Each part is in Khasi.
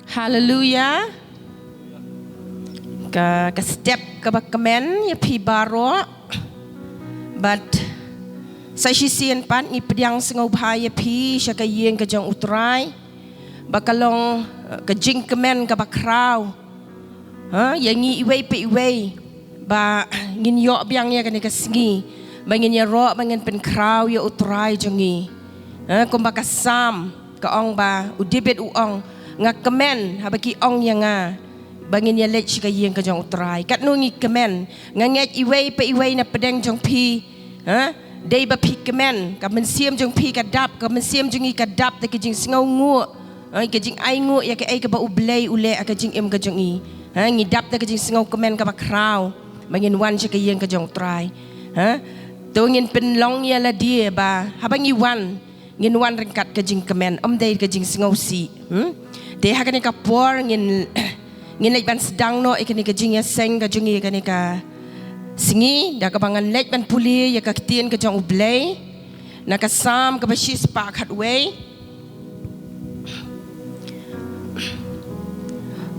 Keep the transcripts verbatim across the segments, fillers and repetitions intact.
Haleluya. Ka, ka step kaba kmen ïa phi baroh. Bad sa shisien pat ngi pdiang sngewbha ïa phi sha ka ïing ka jong U Trai. Ba ka long, eh, ka jingkmen kaba khraw. Ha, ïa ngi iwei pa iwei. Ba ngin ïoh biang ïa kane ka sngi. Ba ngin ïaroh, ba ngin pynkhraw ïa U Trai jong ngi. Ha, kumba ka Salm ka ong ba, u David u ong, nga kmen haba ki ong ïa nga ba ngin ïaleit sha ka ïing ka jong U Trai. Katno ngi kmen, nga ngeit iwei pa iwei na pdeng jong phi, ha? Dei ba phi kmen, ka mynsiem jong phi ka dap, ka mynsiem jong ngi ka dap da ka jingsngewnguh, ha, ka jingainguh ïa kaei kaba U Blei u leh ha ka jingim ka jong ngi. Ha, ngi dap da ka jingsngewkmen kaba khraw ba ngin wan sha ka ïing ka jong U Trai. Ha? To ngin pynlong ïa lade ba haba ngi wan, ngin wan ryngkat ka jingkmen, ym dei ka jingsngewsih. Hmm? Te ha kane ka por ngin, ngin leit ban sdang noh ïa kane ka jingïaseng ka jong ngi ïa kane ka sngi, da kaba ngan leit ban pule ïa ka ktien ka jong U Blei na ka Salm kaba shispah khatwei.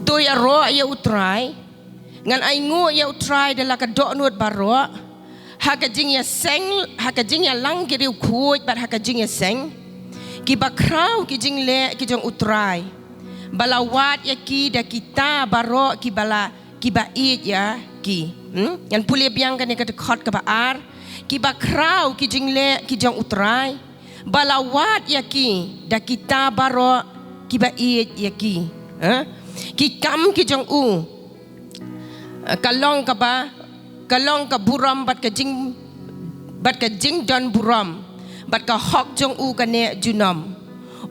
To ïaroh ïa U Trai, ngan ainguh ïa U Trai da la ka dohnud baroh, ha ka jingïaseng, ha ka jingïalang ki riewkhuid bad ha ka jingïaseng. Kiba khraw ki jingleh ki jong U Trai, ba la wad ïa ki da kita baroh kiba la, kiba ïeit ïa ki. Hmm? Ngan pule biang kane ka dkhot kaba ar. Kiba khraw ki jingleh ki jong U Trai, ba la wad ïa ki da kita baroh kiba ïeit ïa ki. Ha? Ki kam ki jong u, eh, ka long kaba, ka long ka burom bad ka jing, bad ka jingdon burom, bad ka hok jong u ka neh junom.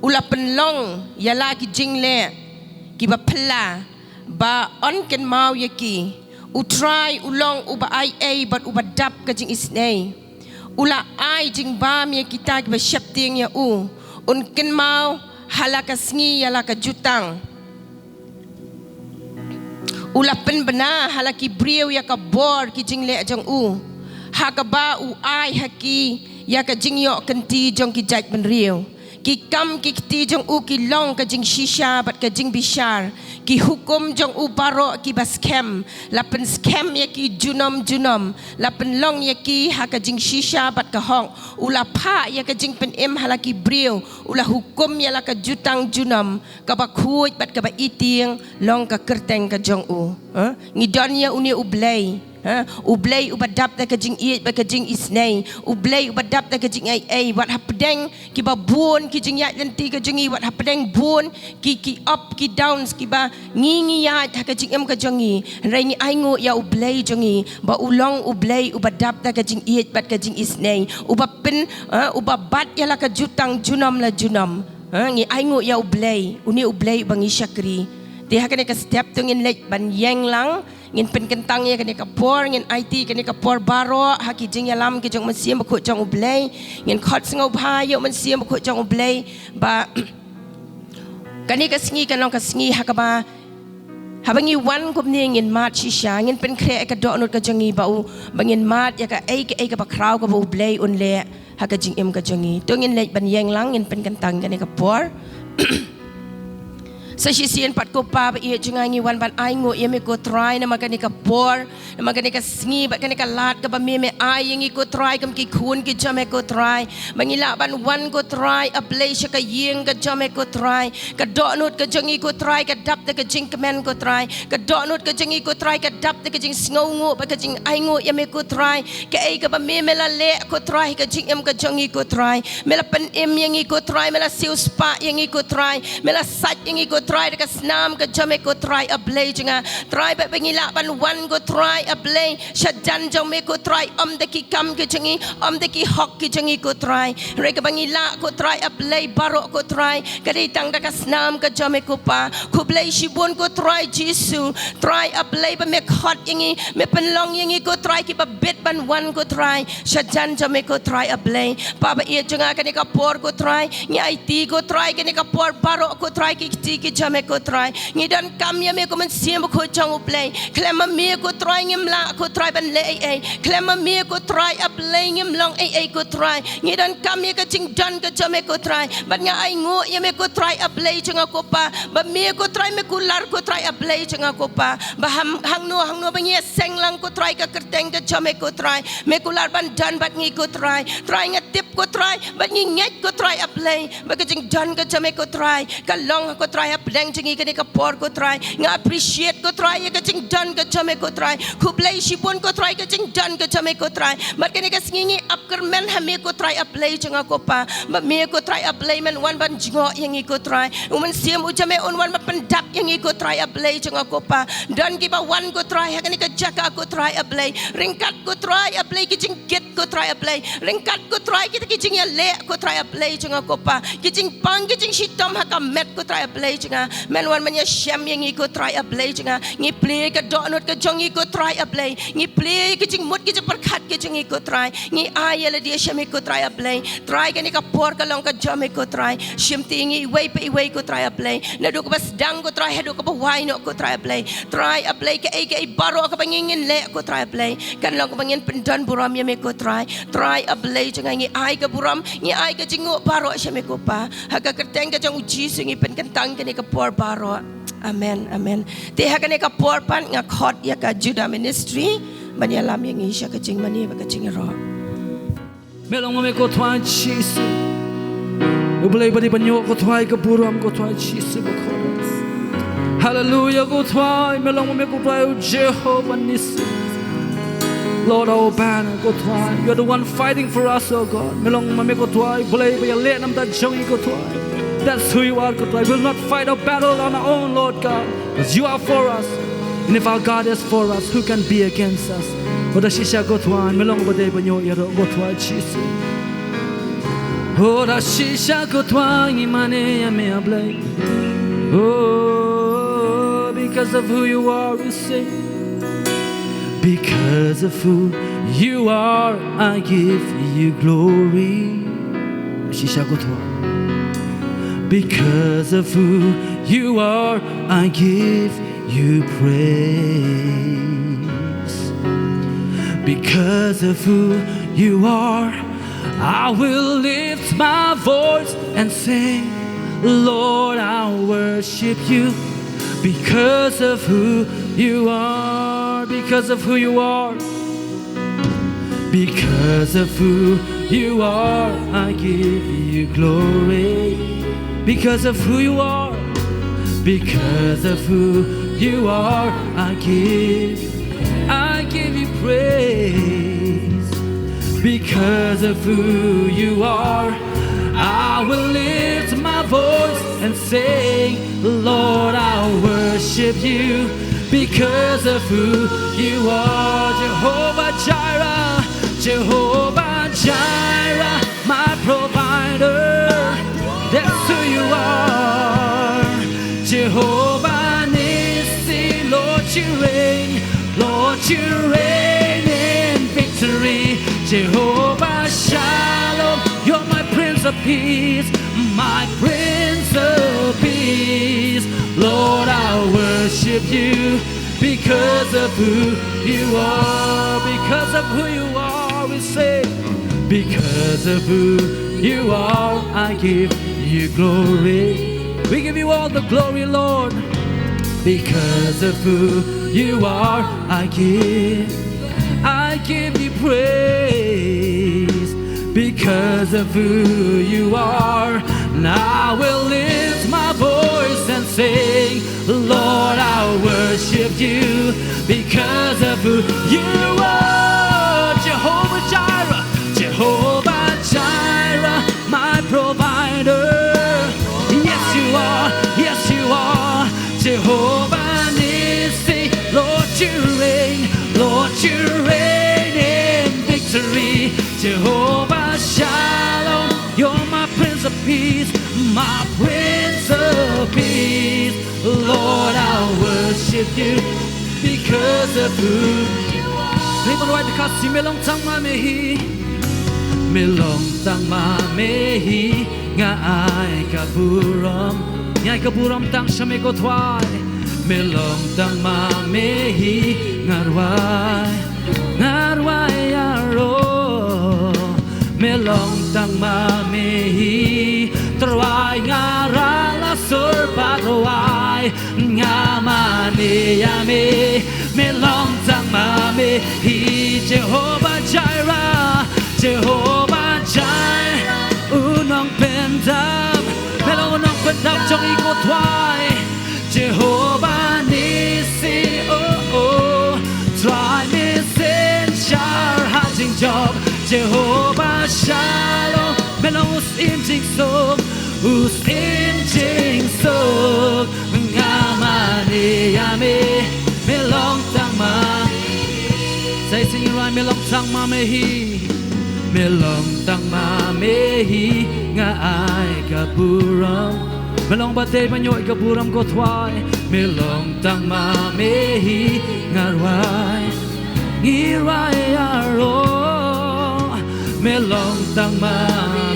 U la pynlong ïa la ki jingleh kiba phylla, ba yn kynmaw ïa ki. U Trai u long uba ai ei bad uba dap ka jingisynei. U la ai jingbam ïa kita kiba sheptieng ïa u. Un kynmaw ha la ka sngi ïa la ka jutang. U la pynbna ha la ki briew ïa ka bor ki jingleh jong u, ha kaba u ai ha ki ïa ka jingïoh kynti jong ki jaitbynriew. Ki kam ki kti jong u ki long ka jingshisha bad ka jingbishar. Ki hukum jong u baroh kiba skhem, la pynskhem ïa ki junom junom, la pynlong ïa ki ha ka jingshisha bad ka hok. U la phah ïa ka jingpynim ha la ki briew, u la hukum ïa la ka jutang junom, kaba khuid bad kaba itieng long ka kyrteng ka jong u. Ha? Ngi don ïa une U Blei. Ha? U Blei uba dap da ka jingïeit bad ka jingisynei. U Blei uba dap da ka jingaiei. Wat hapdeng kiba bun ki jingïaid lynti ka jong ngi, wat hapdeng bun ki, ki up, ki downs, kiba ngi, ngi ïaid ha ka jingim ka jong ngi. Hynrei ngi ainguh ïa U Blei jong ngi, ba u long U Blei uba dap da ka jingïeit bad ka jingisynei. Uba pyn, ha, uba bat ïa la ka jutang junom la junom. Ha, ngi ainguh ïa U Blei, une U Blei uba ngi shakri. Te ha kane ka step to ngin leit ban ïeng lang, ngin pynkyntang ïa kane ka por, ngin aiti kane ka por baroh ha ki jingïalam ki jong U Mynsiem Bakhuid jong U Blei. Ngin khot sngewbha ïa U Mynsiem Bakhuid jong U Blei, ba kane ka sngi kan long ka sngi ha kaba, haba ngi wan kumne ngin mad shisha, ngin pynkhreh ïa ka dohnud ka jong ngi ba u, ba ngin mad ïa kaei kaei kaba khraw kaba U Blei un leh ha ka jingim ka jong ngi. To ngin leit ban ïeng lang, ngin pynkyntang kane ka por. Sa shisien pat ko Pa ba ïeit jong nga, ngi wan ban ainguh ïa me ko Trai namar kane ka por, namar kane ka sngi bad kane ka lad kaba me, me ai ïa ngi ko Trai kum ki khun ki jong me ko Trai. Ba ngi lah ban wan ko Trai, A Blei, sha ka ïing ka jong me ko Trai. Ka dohnud ka jong ngi ko Trai ka dap da ka jingkmen ko Trai. Ka dohnud ka jong ngi ko Trai ka dap da ka jingsngewnguh bad ka jingainguh ïa me ko Trai. Kaei kaba me, me la leh ko Trai ha ka jingim ka jong ngi ko Trai. Me la pynim ïa ngi ko Trai, me la siewspah ïa ngi ko Trai. Me la sait ïa ngi ko Trai da ka snam ka jong me ko Trai, A Blei jong nga. Trai, ba, ba ngi lah ban wan ko Trai, A Blei, shajan jong me ko Trai, ym da ki kam ki jong ngi, ym da ki hok ki jong ngi ko Trai. Hynrei kaba ngi lah ko Trai, A Blei, baroh ko Trai, ka dei tang da ka snam ka jong me ko Pa. Khublei shibun ko Trai Jisu. Trai, A Blei, ba me khot ïa ngi, me pynlong ïa ngi ko Trai kiba bit ban wan ko Trai shajan jong me ko Trai, A Blei. Pa ba ïeit jong nga, kane ka por ko Trai, ngi aiti ko Trai kane ka por baroh ko Trai, ki kti ki jong me ko Trai. Ngi donkam ïa me ko Mynsiem Bakhuid jong U Blei. Khlem ma me ko Trai ngim lah ko Trai ban leh ei ei. Khlem ma me ko Trai A Blei ngim long ei ei ko Trai. Ngi donkam ïa ka jingdon ka jong me ko Trai. Bad nga ainguh ïa me ko Trai A Blei jong nga ko Pa. Ba me ko Trai me kular ko Trai A Blei jong nga ko Pa. Ba ham hangno hangno ba ngi seng lang ko Trai ka kyrteng ka jong me ko Trai. Me kular ban don bad ngi ko Trai. Trai nga tip ko Trai. Bad ngi ngeit ko Trai A Blei. Ba ka jingdon ka jong me ko Trai. Ka long ko Trai hapdeng jong ngi kane ka por ko Trai. Nga appreciate ko Trai ïa ka jingdon ka jong me ko Trai. Khublei shibun ko Trai ka jingdon ka jong me ko Trai. Bad kane ka sngi ngi ap kyrmen ha me ko Trai A Blei jong nga ko Pa. Ba me ko Trai A Blei men wan ban jngoh ïa ngi ko Trai. U Mynsiem u jong me un wan ban pyndap ïa ngi ko Trai A Blei jong nga ko Pa. Don kiba wan ko Trai ha kane ka jaka ko Trai A Blei. Ryngkat ko Trai A Blei ki jingkit ko Trai A Blei. Ryngkat ko Trai kita ki jingïaleh ko Trai A Blei jong nga ko Pa. Ki jingpang ki jingshitom ha ka met ko Trai A Blei jong nga. Men wan men ïashem ïa ngi ko Trai A Blei jong nga. Ngi plie ka dohnud ka jong ngi ko Trai A Blei. Ngi plie ki jingmut ki jingpyrkhat ki jong ngi ko Trai. Ngi ai ïa lade sha me ko Trai A Blei. Trai kane ka por ka long ka jong me ko Trai. Shimti ngi iwei pa iwei ko Trai A Blei. Naduh kaba sdang ko Trai haduh kaba wai noh ko Trai A Blei. Trai A Blei kaei kaei baroh kaba ngi ngin leh ko Trai A Blei. Kan long kaba ngin pyndon burom ïa me ko Trai. Trai A Blei jong nga ngi ai ka burom, ngi ai ka jingnguh baroh sha me ko Pa. Ha ka kyrteng ka jong U Jisu ngi pynkyntang kane ka por baroh. Amen, amen. Te ha kane ka por pat nga khot ïa ka Judah Ministry ban ïalam ïa ngi sha ka jingmane bad ka jingïaroh. Me long ma me ko Trai Jisu. U Blei ba dei ban ïoh ko Trai ka burom ko Trai Jisu bakhuid. Hallelujah ko Trai, me long ma me ko Trai u Jehovah Nissi. Lord, our banner ko Trai, you are the one fighting for us, oh God. Me long ma me ko Trai, Blei ba ïaleh namar jong ngi ko Trai. That's who you are ko Trai. We'll not fight our battle on our own, Lord God, 'cause you are for us. And if our God is for us, who can be against us? Ho da shisha ko Trai, me long ba dei ban ïoh ïaroh ko Trai Jisu. Ho da shisha ko Trai ngi mane ïa me A Blei. Oh, because of who you are, we sing. Because of who you are, I give you glory. Shisha ko Trai. Because of who you are, I give you praise. Because of who you are, I will lift my voice and sing, Lord, I worship you because of who you are, because of who you are. Because of who you are, I give you glory. Because of who you are, because of who you are, I give, I give you praise. Because of who you are, I will lift my voice and sing, Lord, I worship you because of who you are. Jehovah Jireh, Jehovah Jireh, my provider. That's who you are. Jehovah Nissi, Lord, you reign. Lord, you reign in victory. Jehovah Shalom, you're my Prince of Peace, my Prince of Peace. Lord, I worship you because of who you are, because of who you are, we say, because of who you are, I give you glory. We give you all the glory, Lord. Because of who you are, I give, I give you praise. Because of who you are, and I will lift my voice and sing, Lord, I worship you because of who you are. Jehovah Jireh, Jehovah Jireh, my provider. Yes, you are, yes, you are. Jehovah Nissi, Lord, you reign, Lord, you reign in victory. Jehovah Shalom, you're my Prince of Peace, my Prince of Peace. Lord, I worship you because of who you are. Everyone, right, because me long tang ma me hi, me long tang ma me hi, nga ai ka burom. Ai ka burom tang sha me ko Trai. Me long tang ma me hi nga rwai. Nga rwai ïaroh. Me long tang ma me hi. Trai nga rah la sur pat rwai. Nga mane ïa me. Me long tang ma me hi. Jehovah Jireh. Jehovah Jireh. U nongpyndap. Me long u nongpyndap jong ngi ko Trai. Jehovah Nissi, oh, oh. Trai me synshar ha jingjop. Jehovah Shalom. Me long u syiem jingsuk. U syiem jingsuk. Nga mane ïa me. Me long tang ma. Sa shisien ngi rwai, me long tang ma me hi. Me long tang ma me hi, nga ai ka burom. Me long ba dei ban ïoh ka burom ko Trai. Me long tang ma me hi, nga rwai. Ngi rwai ïaroh. Me long tang ma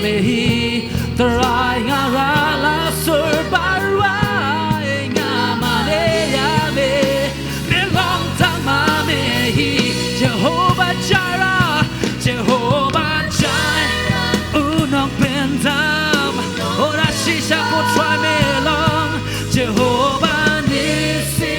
me hi. Trai nga rah la sur ba rwai. Nga mane ïa me. Me long tang ma me hi. Jehovah Jireh, Jehovah Jireh. U nongpyndap. Ora shisha ko Trai me long. Jehovah Nissi.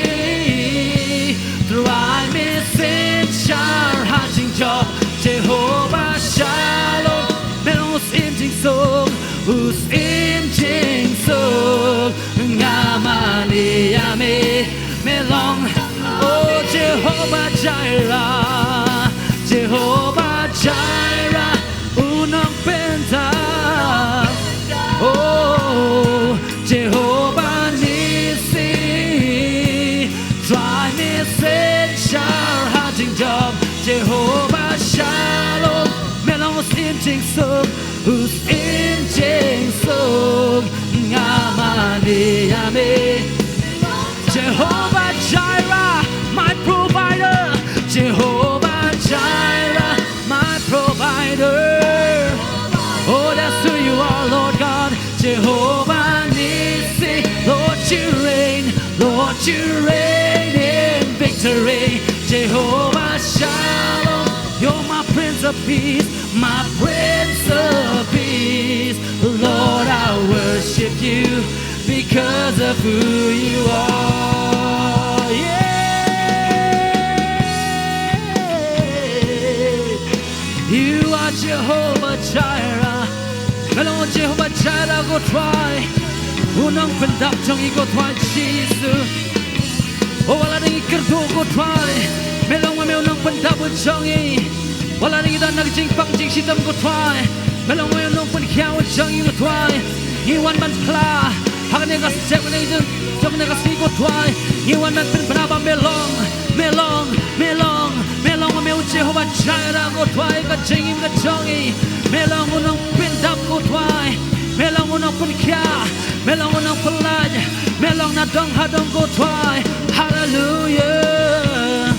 Trai me synshar ha jingjop. Jehovah Shalom. Me long u syiem jingsuk. U syiem jingsuk. Nga mane ïa me. Me long, oh, Jehovah Jireh. Jehovah Jireh. U nongpyndap. Oh, Jehovah Nissi. Trai me synshar ha jingjop. Jehovah Shalom. Me long u syiem jingsuk. U syiem jingsuk. Nga mane ïa me. Jehovah Jireh, my provider. Jehovah Jireh, my provider. Oh, that's who you are, Lord God. Jehovah Nissi, Lord, you reign. Lord, you reign in victory. Jehovah Shalom, you're my Prince of Peace. My Prince of Peace, Lord, I worship you because of who you are. Yeah. You are Jehovah Jireh. Me long Jehovah Jireh ko Trai. U nongpyndap jong ngi ko Trai Jisu. Oh, wat la dang ngi kyrduh ko Trai. Me long ma me u nongpyndap jong ngi. Wat la dang ngi don ha ka jingpang jingshitom ko Trai. Me long ma me u nongpynkhiah jong ngi ko Trai. Ngi wan ban phla. Ha kane ka step kane ka jong kane ka sngi ko Trai. Ngi wan ban pynbna ba me long. Me long. Me long. Me long ma me u Jehovah Jireh ko Trai ka jingim ka jong ngi. Me long u nongpyndap ko Trai. Me long u nongpynkhiah. Me long u nongpyllait. Me long na dong ha dong ko Trai. Hallelujah.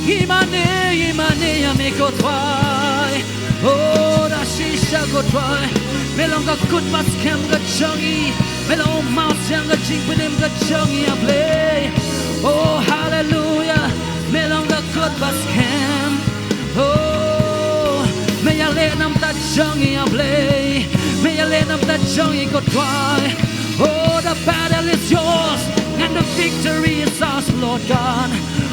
Ngi mane, ngi mane ïa me ko Trai. Oh, da shisha ko Trai. Me long ka kut ba skhem ka jong ngi. Me long u mawsiang ka jingpynim ka jong ngi A Blei. Oh, hallelujah. Me long ka kut ba skhem. Oh, me ïaleh na bynta jong ngi A Blei. Me ïaleh na bynta jong ngi ko Trai. Oh, the battle is yours and the victory is ours, Lord God.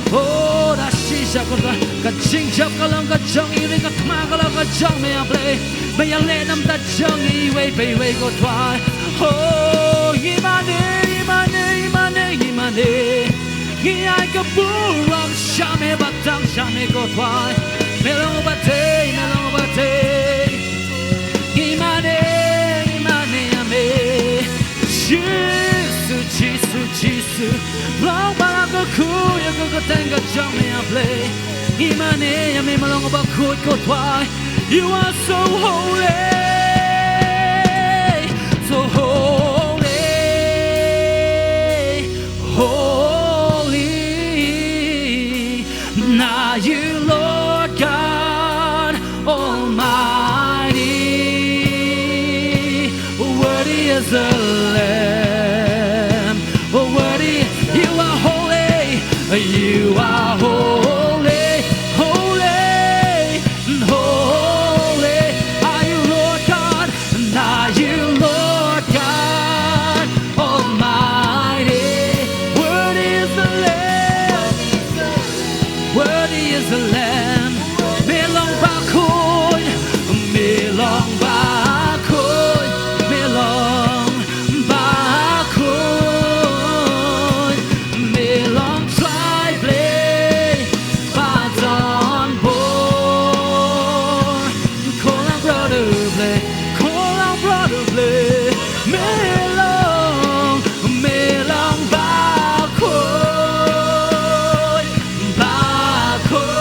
Oh, da shisha ko Trai. Ka jingjop ka long ka jong ngi, ring ka thma ka long ka jong me A Blei. Me ïaleh na bynta jong ngi iwei pa iwei ko Trai. Oh, ngi mane, ngi mane, ngi mane, ngi mane. Ngi ai ka burom sha me, ba tang sha me ko Trai. Me long ba dei, me long ba dei. Ngi mane, ngi mane ïa me. Jisu, Jisu, Jisu. Long ba la ka khuid ïa ka kyrteng ka jong me A Blei. Ngi mane ïa me, me long ba khuid ko Trai. You are so holy, so holy, holy. Now you, Lord God Almighty, worthy is the Lamb. You are holy, holy, holy are you, Lord God, and are you, Lord God Almighty. Worthy is the Lamb, worthy is the Lamb. Me long bakhuid, me long bakhuid, me long bakhuid, me long trai Blei ba don bor. Ko lang bor u Blei, ko lang bor u Blei, me long, me long bakhuid, bakhuid,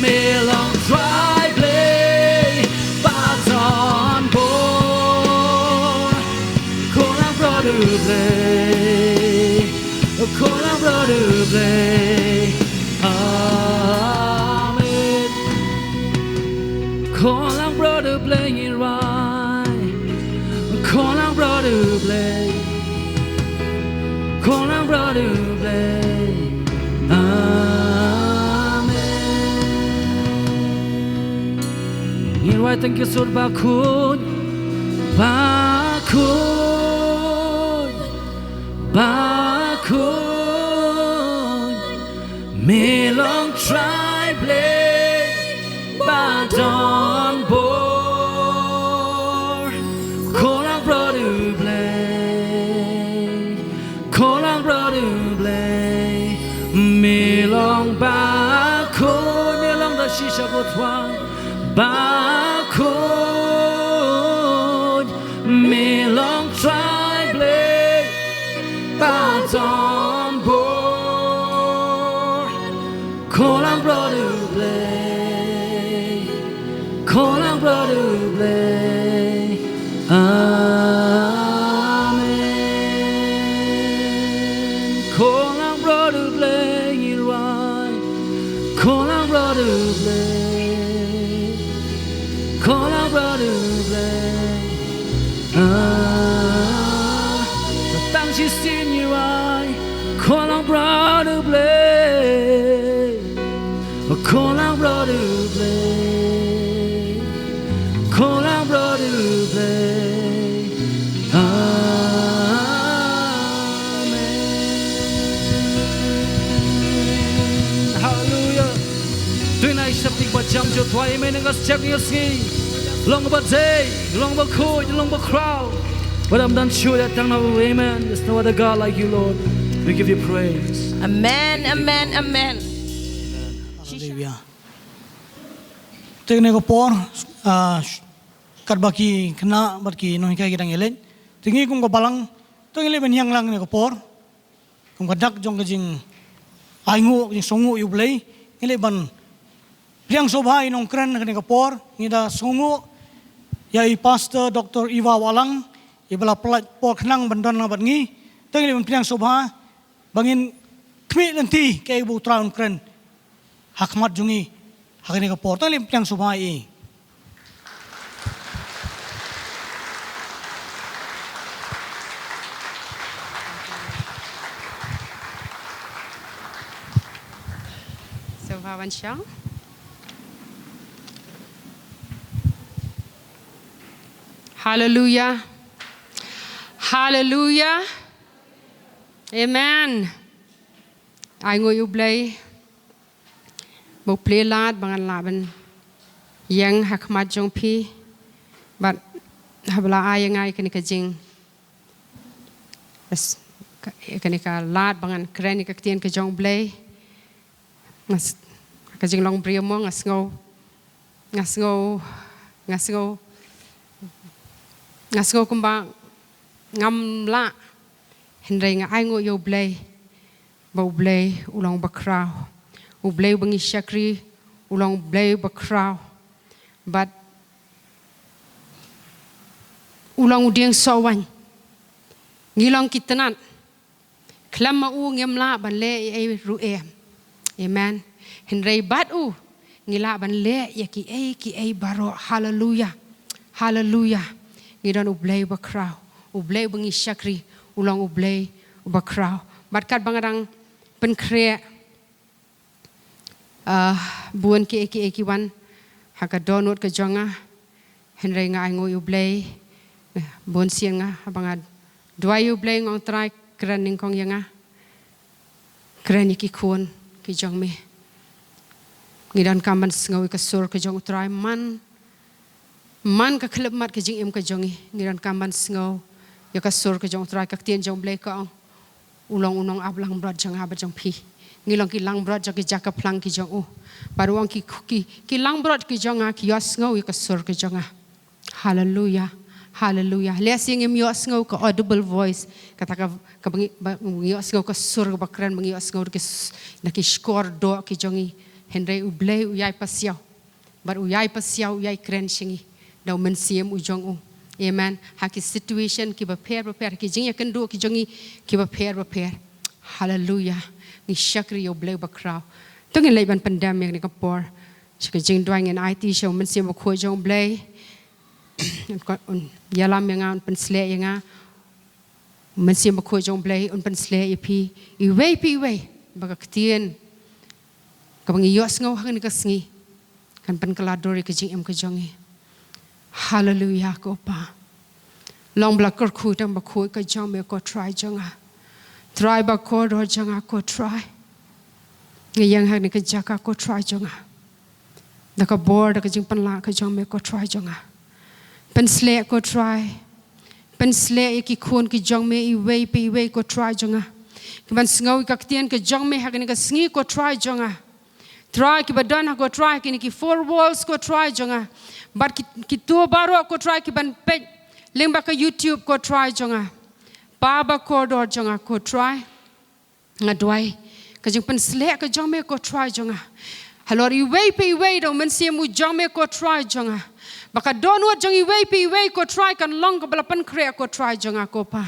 me long trai Blei ba don bor. Ko lang bor u Blei, ko lang bor u Blei. Amen. Ko lang bor u Blei ngi rwai. Ko lang bor u Blei, ko lang bor u Blei. Amen. Ngi rwai tang ki sur bakhuid, bakhuid, bakhuid. Me long trai Blei ba don bor. Ko lang bor u Blei, ko lang bor u Blei. Me long bakhuid, me long da shisha ko twa bakhuid. Me long trai Blei ba don bor. Ko lang bor u Blei, ko lang bor u Blei. Amen. Ko lang bor u Blei ngi rwai. Ko lang bor u Blei, ko lang bor u Blei. Ah, tang shisien ngi rwai. Ko lang bor u Blei, ko lang bor u Blei, ko lang bor u Blei. Amen. Hallelujah. Tynrai shapting ba jam jot wa, amen. Nga step ngi sngi. Long ba dei, long ba khuid, long ba khraw. Wat ym don shuh ïa tang na u, amen. There's no other God like you, Lord. We give you praise. Amen, amen, amen. Hallelujah. Te kane ka por, ah, katba ki khynnah bad ki nonghikai ki dang ïaleit, te ngi kum ka balang, te ngi leh ban ïeng lang kane ka por. Kum ka dak jong ka jingainguh, ka jingsngewnguh ïa u Blei, ngi leh ban pdiang sngewbha ïa i nongkren kane ka por. Ngi da sngewnguh ïa i Pastor Doctor Eva Wahlang, iba la pynlait por khnang ban don lang bad ngi. Te ngi leh ban pdiang sngewbha ba ngin khmih lynti kaei ba u Trai un kren ha khmat jong ngi ha kane ka por. Te ngi leh ban pdiang sngewbha ïa i. Sngewbha ban shong. Haleluya. Haleluya. Amen. Ai nguh ïa u Blei ba u plie lad ba ngan lah ban ïeng ha khmat jong phi. Bad haba la ai ïa nga ïa kane ka jing, bas, ka, ïa kane ka lad ba ngan kren ïa ka ktien ka jong u Blei. Nga s-, ka jinglong briew mo, nga sngew, nga sngew, nga sngew, nga sngew kumba ngam lah. Hynrei nga ai nguh ïa u Blei, ba u Blei u long ba khraw. U Blei uba ngi shakri u long u Blei ba khraw. Bad u long u dieng sohwaiñ. Ngi long ki tnat. Khlem ma u ngim lah ban leh ei ei ruh em. Amen. Hynrei bad u ngi lah ban leh ïa kiei kiei baroh. Haleluya. Haleluya. Ngi don u Blei ba khraw. U Blei ba ngi shakri u long u Blei ba khraw. Bad katba nga dang pynkhreh, ah, bun kiei kiei ki wan ha ka dohnud ka jong nga. Hynrei nga ainguh ïa U Blei. Bun sien nga, haba nga duwai ïa U Blei, nga ong, Trai, kren nyngkong ïa nga. Kren ïa ki khun ki jong me. Ngi donkam ban sngew ïa ka sur ka jong U Trai man, man ka khyllipmat ka jingim ka jong ngi. Ngi donkam ban sngew ïa ka sur ka jong U Trai. Ka ktien jong U Blei ka ong, u long u nongaplangbrot jong nga bad jong phi. Ngi long ki langbrot jong ki jaka phlang ki jong u. Bad u ong, ki, ki, ki langbrot ki jong nga ki ïohsngew ïa ka sur ka jong nga. Haleluya. Haleluya. Lehse ngim ïohsngew ka audible voice, kata ka, kaba ngi, ba ngi ïohsngew ka sur kaba kren, ba ngi ïohsngew da ki s-, da ki shkor doh ki jong ngi. Hynrei U Blei u ïai pasiaw. Bad u ïai pasiaw, u ïai kren sha ngi da U Mynsiem u jong u. Amen. Ha ki situation kiba pher bapher, ha ki jingïakynduh ki jong ngi kiba pher bapher. Haleluya. Ngi shakri ïa U Blei bakhraw. To ngin leit ban pyndem ïa kane ka por sha ka jingduwai, ngin aiti sha U Mynsiem Bakhuid jong U Blei. Un ko-, un ïalam ïa nga, un pynsleh ïa nga. U Mynsiem Bakhuid jong U Blei un pynsleh ïa phi iwei pa iwei, ba ka ktien kaba ngi ïohsngew ha kane ka sngi kan pynkylla dur ïa ka jingim ka jong ngi. Haleluya, ko Pa. Long ba la kyrkhu tang bakhuid ka jong me, ko Trai jong nga. Trai bakordor jong nga, ko Trai. Nga ïeng ha kane ka jaka, ko Trai jong nga, da ka bor, da ka jingpynlah ka jong me, ko Trai jong nga. Pynsleh, ko Trai. Pynsleh ïa ki khun ki jong me iwei pa iwei, ko Trai jong nga, kiban sngew ïa ka ktien ka jong me ha kane ka sngi, ko Trai jong nga. Trai, kiba don ha, ko Trai, kine ki four walls, ko Trai jong nga. Bad ki, kito baroh, ko Trai, kiban peit lyngba ka YouTube, ko Trai jong nga. Pa bakordor jong nga, ko Trai. Nga duwai ka jingpynsleh ka jong me, ko Trai jong nga. Halor iwei pa iwei da U Mynsiem u jong me, ko Trai jong nga. Ba ka dohnud jong iwei pa iwei, ko Trai, kan long kaba la pynkhreh, ko Trai jong nga, ko Pa.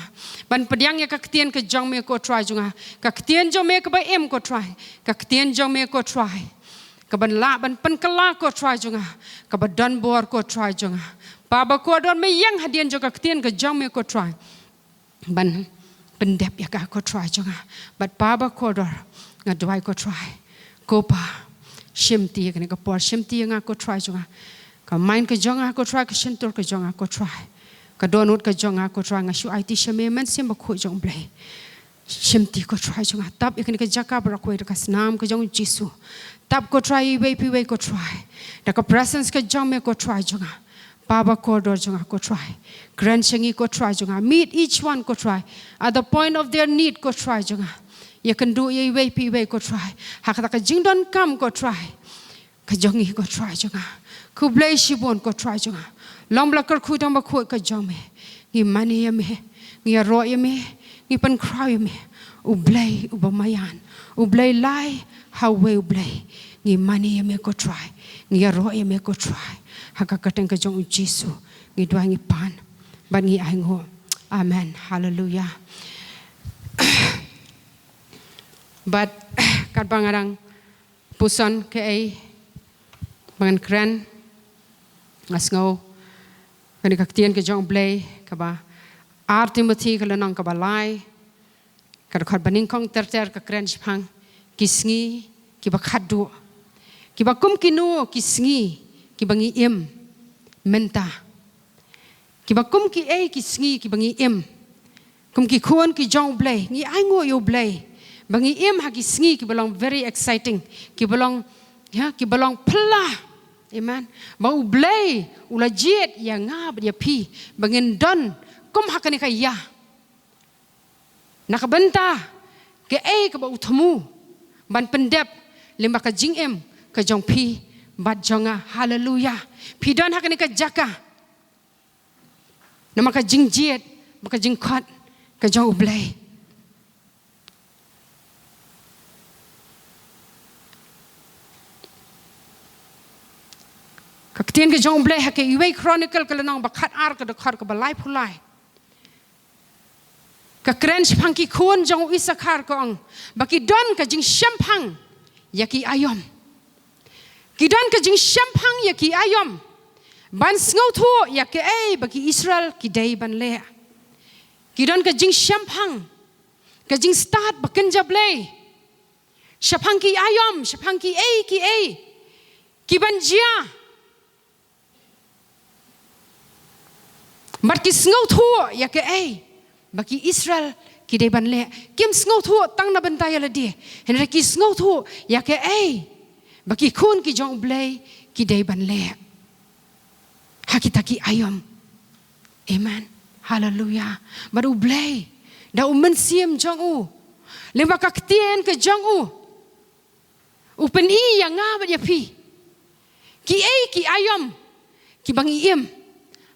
Ban pdiang ïa ka ktien ka jong me, ko Trai jong nga. Ka ktien jong me kaba im, ko Trai. Ka ktien jong me, ko Trai, kaban lah ban pynkylla, ko Trai jong nga, kaba don bor, ko Trai jong nga. Pa bakordor, me ïeng hadien jong ka ktien ka jong me, ko Trai, ban pyndep ïa ka, ko Trai jong nga. Bad Pa bakordor, nga duwai, ko Trai, ko Pa, shimti ïa kane ka por, shimti ïa nga, ko Trai jong nga. Ka mind ka jong nga, ko Trai, ka shyntur ka jong nga, ko Trai. Ka dohnud ka jong nga, ko Trai, nga shu aiti sha me, Mynsiem Bakhuid jong U Blei. Shimti, ko Trai jong nga. Tap ïa kane ka jaka baroh kawei da ka snam ka jong U Jisu. Tap, ko Trai, iwei pa iwei, ko Trai, da ka presence ka jong me, ko Trai jong nga. Pa bakordor jong nga, ko Trai. Kren sha ngi, ko Trai jong nga. Meet each one, ko Trai, at the point of their need, ko Trai jong nga. Ïakynduh ïa iwei pa iwei, ko Trai, ha kata ka jingdonkam, ko Trai, ka jong ngi, ko Trai jong nga. Khublei shibun, ko Trai jong nga. Long ba la kyrkhu tang bakhuid ka jong me. Ngi mane ïa me. Ngi ïaroh ïa me. Ngi pynkhraw ïa me, U Blei uba maïan, U Blei lai ha uwei U Blei. Ngi mane ïa me, ko Trai. Ngi ïaroh ïa me, ko Trai. Ha ka kyrteng ka jong U Jisu ngi duwai, ngi pan bad ngi ainguh. Amen. Haleluya. Bad katba nga dang puson kaei ba ngan kren, nga sngew kane ka ktien ka jong U Blei kaba Ar Timothi ka lynnong kaba lai, ka dkhot banyngkong ter ter, ka kren shaphang ki sngi kiba khatduh. Kiba kum kino ki sngi kiba ngi im mynta? Kiba kum kiei ki sngi kiba ngi im? Kum ki khun ki jong U Blei, ngi ainguh ïa U Blei ba ngi im ha ki sngi kiba long very exciting, kiba long, ïa, kiba long phylla. Amen. Ba U Blei u la jied ïa nga bad ïa phi ba ngin don kum ha kane ka ïa. Na ka bynta kaei kaba u thmu ban pyndep lyngba ka jingim ka jong phi bad jong nga. Haleluya. Phi don ha kane ka jaka namar ka jingjied bad ka jingkhot ka jong U Blei. Ka ktien ka jong U Blei ha ka Iwei Chronicle ka lynnong ba khatar, ka dkhot kaba laiphew lai, ka kren shaphang ki khun jong u Isakhar, ka ong ba ki don ka jingshemphang ïa ki aïom. Ki don ka jingshemphang ïa ki aïom ban sngewthuh ïa kaei ba ki Israel ki dei ban leh. Ki don ka jingshemphang ka jingstad ba kynja Blei shaphang ki aïom, shaphang kiei kiei kiban jia. Bad ki sngewthuh ïa kaei ba ki Israel ki dei ban leh. Kim sngewthuh tang na bynta ïa lade, hynrei ki sngewthuh ïa kaei ba ki khun ki jong U Blei ki dei ban leh ha kita ki aïom. Amen. Haleluya. Bad U Blei da U Mynsiem jong u, lyngba ka ktien ka jong u, u pyni ïa nga bad ïa phi kiei ki aïom kiba ngi im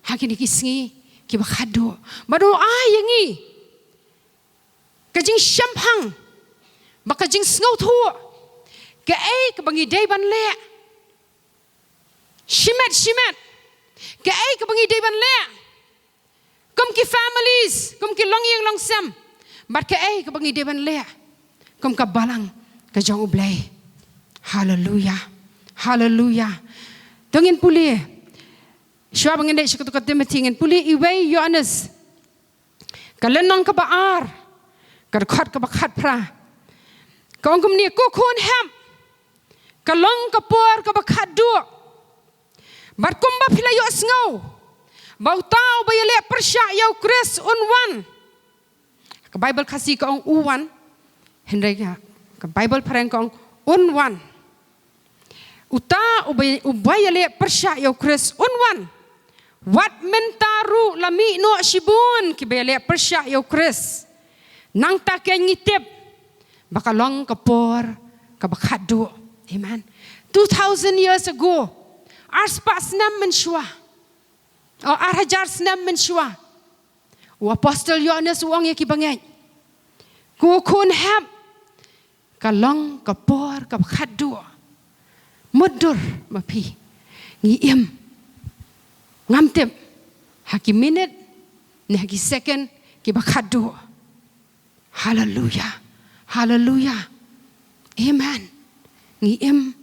ha kine ki sngi kiba khatduh. Bad u ai ïa ngi ka jingshemphang bad ka jingsngewthuh kaei kaba ngi dei ban leh. Shimet shimet kaei kaba ngi dei ban leh kum ki families, kum ki longïing longsem, bad kaei kaba ngi dei ban leh kum ka balang ka jong U Blei. Haleluya. Haleluya. To ngin pule, shuwa ba ngin leit sha katto ka Timothy, ngin pule Iwei Ïoannis, ka lynnong kaba ar, ka dkhot kaba khatphra. Ka ong kumne: Ko khun hep, ka long ka por kaba khatduh. Bad kumba phi la ïohsngew ba uta uba ïaleh pyrshah ïa U Khrist un wan. Ka Baibl Khasi ka ong u wan, hynrei ka, ka Baibl Phareng ka ong un wan. Uta uba, uba ïaleh pyrshah ïa U Khrist un wan. Wat mynta ruh la mih noh shibun kiba ïaleh pyrshah ïa U Khrist. Nangta kein ngi tip ba ka long ka por kaba khatduh. Amen. Two thousand years ago, arspah snem mynshuwa, o, ar hajar snem mynshuwa, u apostol Ïoannis u ong ïa ki bangeit: Ko khun hep, ka long ka por kaba khatduh. Mutdur ma phi, ngi im, ngam tip ha ki minit ne ha ki second kiba khatduh. Haleluya. Haleluya. Amen. Ngi im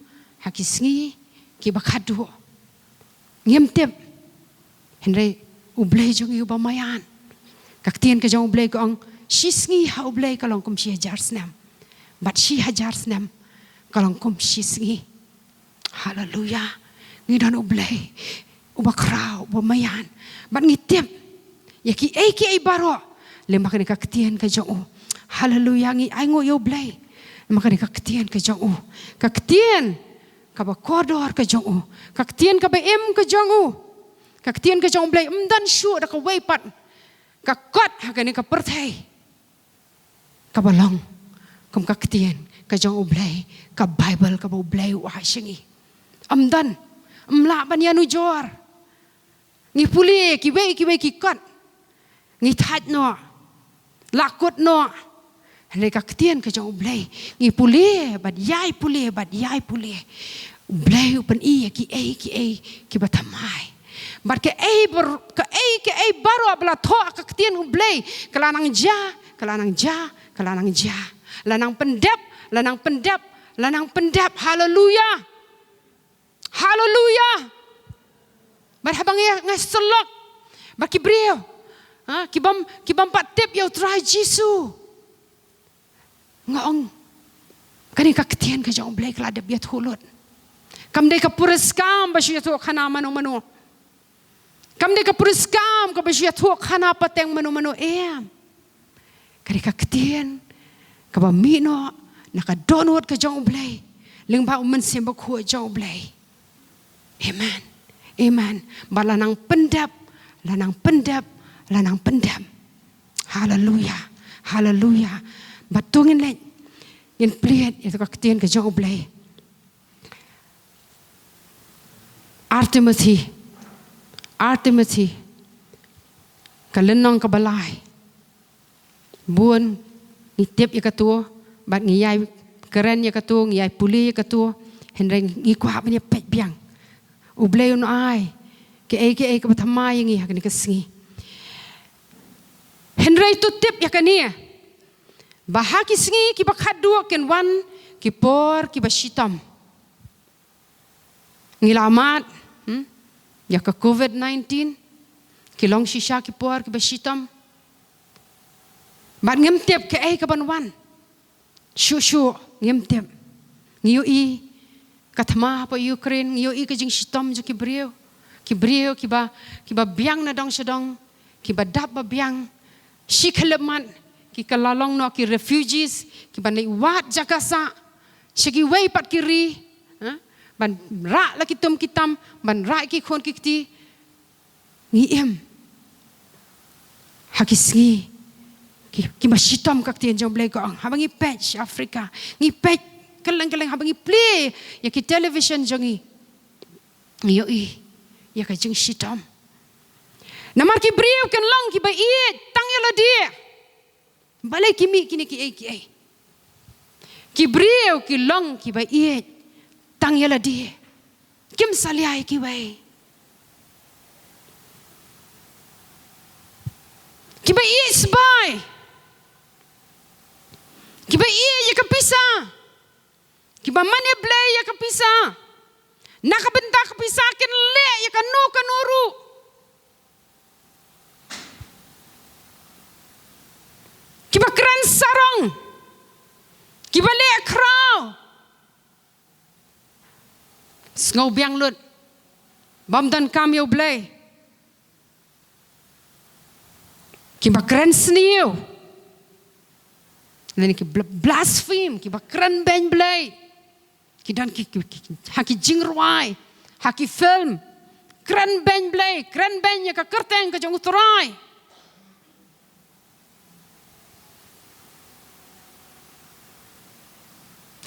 ha ki sngi kiba khatduh. Ngim tip. Hynrei U Blei jong ngi uba maïan, ka ktien ka jong U Blei ka ong, shi sngi ha U Blei ka long kum shi hajar snem, bad shi hajar snem ka long kum shi sngi. Haleluya. Ngi don U Blei uba khraw, uba maïan, bad ngi tip ïa kiei kiei baroh lyngba kane ka ktien ka jong u. Haleluya. Ngi ainguh ïa U Blei lyngba kane ka ktien ka jong u, ka ktien kaba kordor ka jong u, ka ktien kaba im ka jong u. Ka ktien ka jong U Blei ym don shuh da kawei pat ka kot ha kane ka pyrthei kaba long kum ka ktien ka jong U Blei, ka Baibl kaba U Blei u ai sha ngi. Ym don, ym lah ban ïanujor. Ngi pule kiwei kiwei ki kot, ngi thait noh, la kut noh. Hynrei ka ktien ka jong U Blei, ngi pule bad ïai pule bad ïai pule, U Blei u pyni ïa kiei kiei kiba thymmai. Bad kaei bar-, kaei kaei baroh ba la thoh ha ka ktien U Blei, ka la nang jia, ka la nang jia, ka la nang jia. La nang pyndep, la nang pyndep, la nang pyndep. Haleluya. Haleluya. Bad haba nga, nga sylloh bad ki briew, ha, ki bym, ki bym pat tip ïa U Trai Jisu, nga ong, kane ka ktien ka jong U Blei ka la dep ïathuh lut. Kam dei ka puriskam ba shu ïathuh khana mano mano. Kam dei ka puriskam kaba shu ïathuh khana pateng mano mano, em. Ka dei ka ktien kaba mih noh na ka dohnud ka jong U Blei, lyngba U Mynsiem Bakhuid jong U Blei. Amen. Amen. Bad la nang pyndep, la nang pyndep, la nang pyndep. Haleluya. Haleluya. Bad to ngin leit, ngin plie ïa ka ktien ka jong U Blei. Ar Timothi, Ar Timothi, ka lynnong kaba lai. Bun ngi tip ïa kato, bad ngi ïai kren ïa kato, ngi ïai pule ïa kato, hynrei ngi kwah ban ïa peit biang. U Blei un ai kaei kaei kaba thymmai ïa ngi ha kane ka sngi. Hynrei to tip ïa kane, ba ha ki sngi kiba khatduh kin wan ki por kiba shitom. Ngi la mad, hmm, ïa ka covid nineteen, ki long shisha ki por kiba shitom. Bad ngim tip kaei kaban wan. Shuh shuh ngim tip. Ngi ïohi ka thma hapoh Ukraine, ngi ïohi ka jingshitom jong ki briew. Ki briew kiba, kiba biang na dong sha dong, kiba dap ba biang. Shi khyllipmat ki kylla long noh ki refugees, kiba nang wad jaka sah sha kiwei pat ki ri, ha? Ban rah la ki tum ki tam, ban rah ki khun ki kti. Ngi im ha ki sngi ki, kiba shitom, ka ktien jong U Blei ka ong. Haba ngi peit sha Africa, ngi peit kylleng kylleng, haba ngi plie ïa ki television jong ngi, ngi ïohi ïa ka jingshitom. Namar ki briew kin long kiba ïeit tang ïa lade. Balei ki mih kine kiei kiei? Ki briew ki long kiba ïeit tang ïa lade. Kim salia ïa kiwei. Kiba ïeit sbai. Kiba ïeit ïa ka pisa. Kiba mane blei ïa ka pisa. Na ka bynta ka pisa kin leh ïa kano kano ruh. Kiba kren sarong. Kiba leh khraw. Sngew biang lut. Bym donkam ïa U Blei. Kiba kren sniew. Lane ki bl-, blaspheme, kiba kren beiñ Blei. Ki don ki, ki, ki, ha ki jingrwai, ha ki film. Kren beiñ Blei, kren beiñ ïa ka kyrteng ka jong U Trai.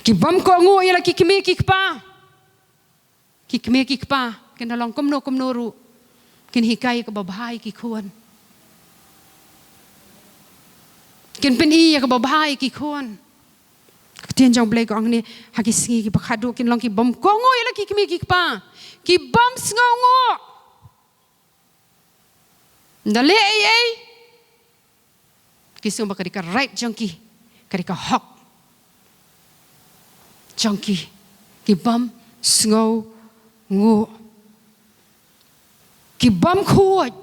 Ki bym kohnguh ïa la ki kmie ki kpa. Ki kmie ki kpa kin da long kumno kumno ruh, kin hikai ïa kaba bha ïa ki khun. Kin pyni ïa kaba bha ïa ki khun. Ka ktien jong U Blei ka ong ne, ha ki sngi kiba khadduh kin long ki bym kohnguh ïa la ki kmie ki kpa. Ki bym sngewnguh. Ynda leh ei ei, ki sngew ba ka dei ka right jong ki, ka dei ka hok jong ki. Ki bym sngewnguh. Ki bym khuid,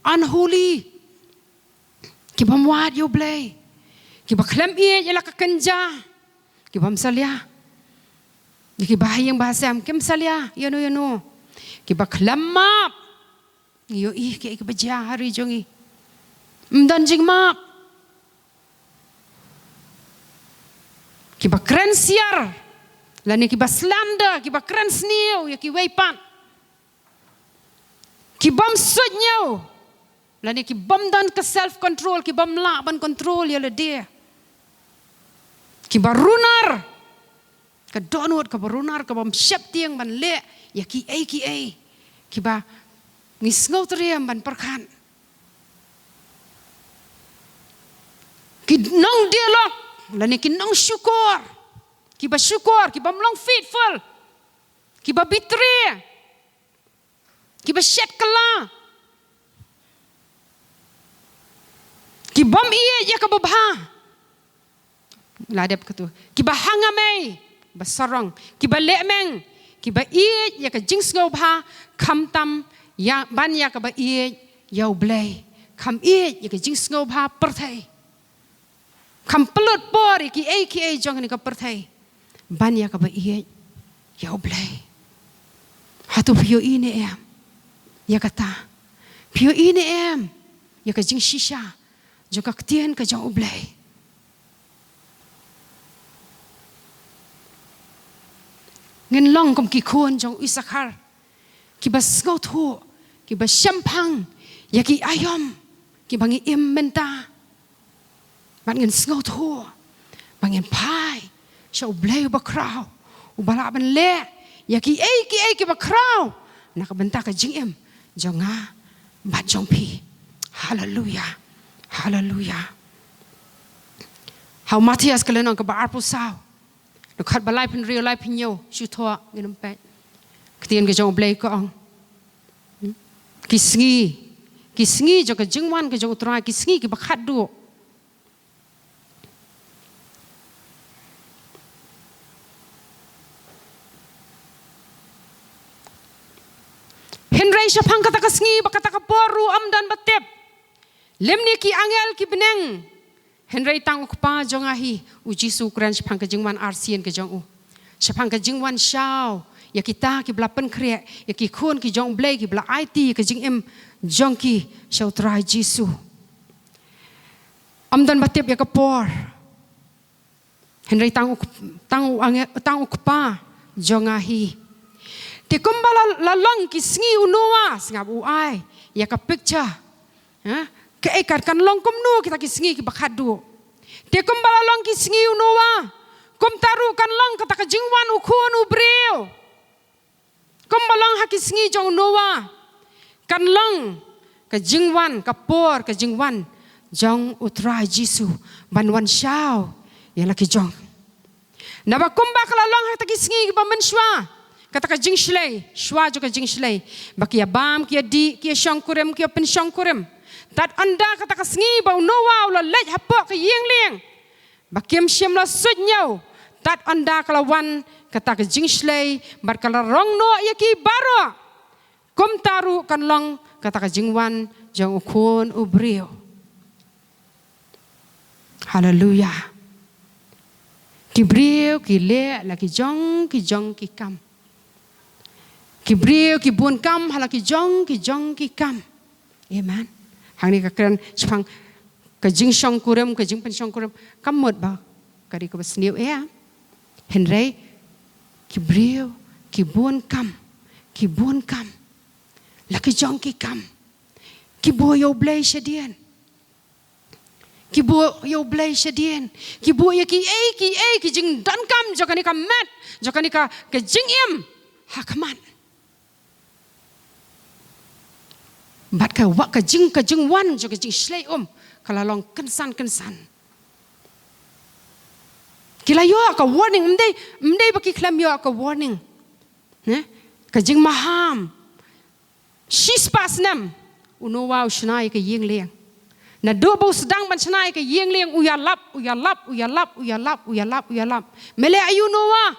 unholy. Ki bym wad ïa U Blei. Kiba khlem ïeit ïa la ka kynja. Ki bym salia. Ïa kiba ha ïing ba ha sem kim salia ïano ïano. Kiba khlem map. Ngi ïohi kiei kiba jia ha ri jong ngi. Ym don jingmap. Kiba kren siar, lane kiba slander, kiba kren sniew ïa kiwei pat. Ki bym suidñiew, lane ki bym don ka self control, ki bym lah ban control ïa lade. Kiba runar, ka dohnud kaba runar, ka bym sheptieng ban leh ïa kiei kiei kiba ngi sngewtriem ban pyrkhat. Ki nongdialog, lane ki nongshukor, kiba shukor, ki bym long faithful, kiba betray, kiba shet kylla, ki bym ïeit ïa kaba bha. La dep katu, kiba hanga mei ba sarong, kiba lehmeng, kiba ïeit ïa ka jingsngewbha, khamtam ïa, ban ïa kaba ïeit ïa U Blei. Kham ïeit ïa ka jingsngewbha pyrthei. Kham pynlut por ïa kiei kiei jong kane ka pyrthei ban ïa kaba ïeit ïa U Blei. Hato phi ïohi ne em ïa kata? Phi ïohi ne em ïa ka jingshisha jong ka ktien ka jong U Blei? Ngin long kum ki khun jong u Isakhar, kiba sngewthuh, kiba shemphang ïa ki aïom kiba ngi im mynta. Bad ngin sngewthuh ba ngin phai sha U Blei uba khraw, uba lah ban leh ïa kiei kiei kiba khraw na ka bynta ka jingim jong nga bad jong phi. Haleluia. Haleluia. Ha u Mathaios ka lynnong kaba arphew saw, dkhot ba laiphew hynriew, laiphew hynñiew, shu thoh, ngin ym peit. Ktien ka jong U Blei ka ong, ki sngi, ki sngi jong ka jingwan ka jong U Trai, ki sngi kiba khatduh. Hynrei shaphang kata ka sngi bad kata ka por ruh ym don ba tip, lymne ki angel ki bneng Hynrei tang u Kpa jong nga hi, u Jisu u kren shaphang ka jingwan arsien ka jong u. Shaphang ka jingwan shaw ïa kita kiba la pynkhreh, ïa ki khun ki jong u Blei kiba la aiti ïa ka jingim jong ki sha u Trai Jisu. Ym don ba tip ïa ka por. Hynrei tang u, tang u ange-, tang u Kpa jong nga hi. Te kumba la, la long ki sngi u Noah, sngap u ai ïa ka picture. Ha? Kaei kan, kan long kumno kita ki sngi kiba khatduh. Te kumba la long ki sngi u Noah, kumta ruh kan long kata ka jingwan u Khun u briew. Kumba long ha ki sngi jong u Noah, kan long ka jingwan, ka por ka jingwan jong u Trai Jisu ban wan shaw ïa la ki jong. Naba kumba ka la long ha kita ki sngi kiba mynshuwa, kata ka jingshlei, shuwa jong ka jingshlei, ba ki ïa bam, ki ïa dih, ki ïa shongkurim, ki ïa pynshongkurim. Tad ynda kata ka sngi ba u Noah u la leit hapoh ka ïing lieng, ba kim shym la suidñiew, tad ynda ka la wan kata ka jingshlei bad ka la rong noh ïa ki baroh. Kumta ruh kan long kata ka jingwan jong u Khun u briew. Haleluya. Ki briew ki leh la ki jong ki jong ki kam. Ki briew ki bun kam ha la ki jong ki jong ki kam. Amen. Hangne ka kren shaphang ka jingshongkurim, ka jingpynshongkurim. Kam mut ba ka dei kaba sniew ïa. Hynrei ki briew ki bun kam, ki bun kam. La ki jong ki kam. Ki buh ïa u Blei shadien. Ki buh ïa u Blei shadien. Ki buh ïa kiei kiei ki jingdonkam jong kane ka met, jong kane ka, ka jingim ha khmat. Bad ka wa-, ka jing, ka jingwan jong ka jingshlei um ka la long kynsan kynsan. Ki la ïoh ka warning, ym dei, ym dei ba ki khlem ïoh ka warning. Ne? Ka jingmaham. Shispah snem u Noah u shna ïa ka ïing lieng. Naduh ba u sdang ban shna ïa ka ïing lieng, u ïalap, u ïalap, u ïalap, u ïalap, u ïalap, u ïalap. Me leh aïu Noah?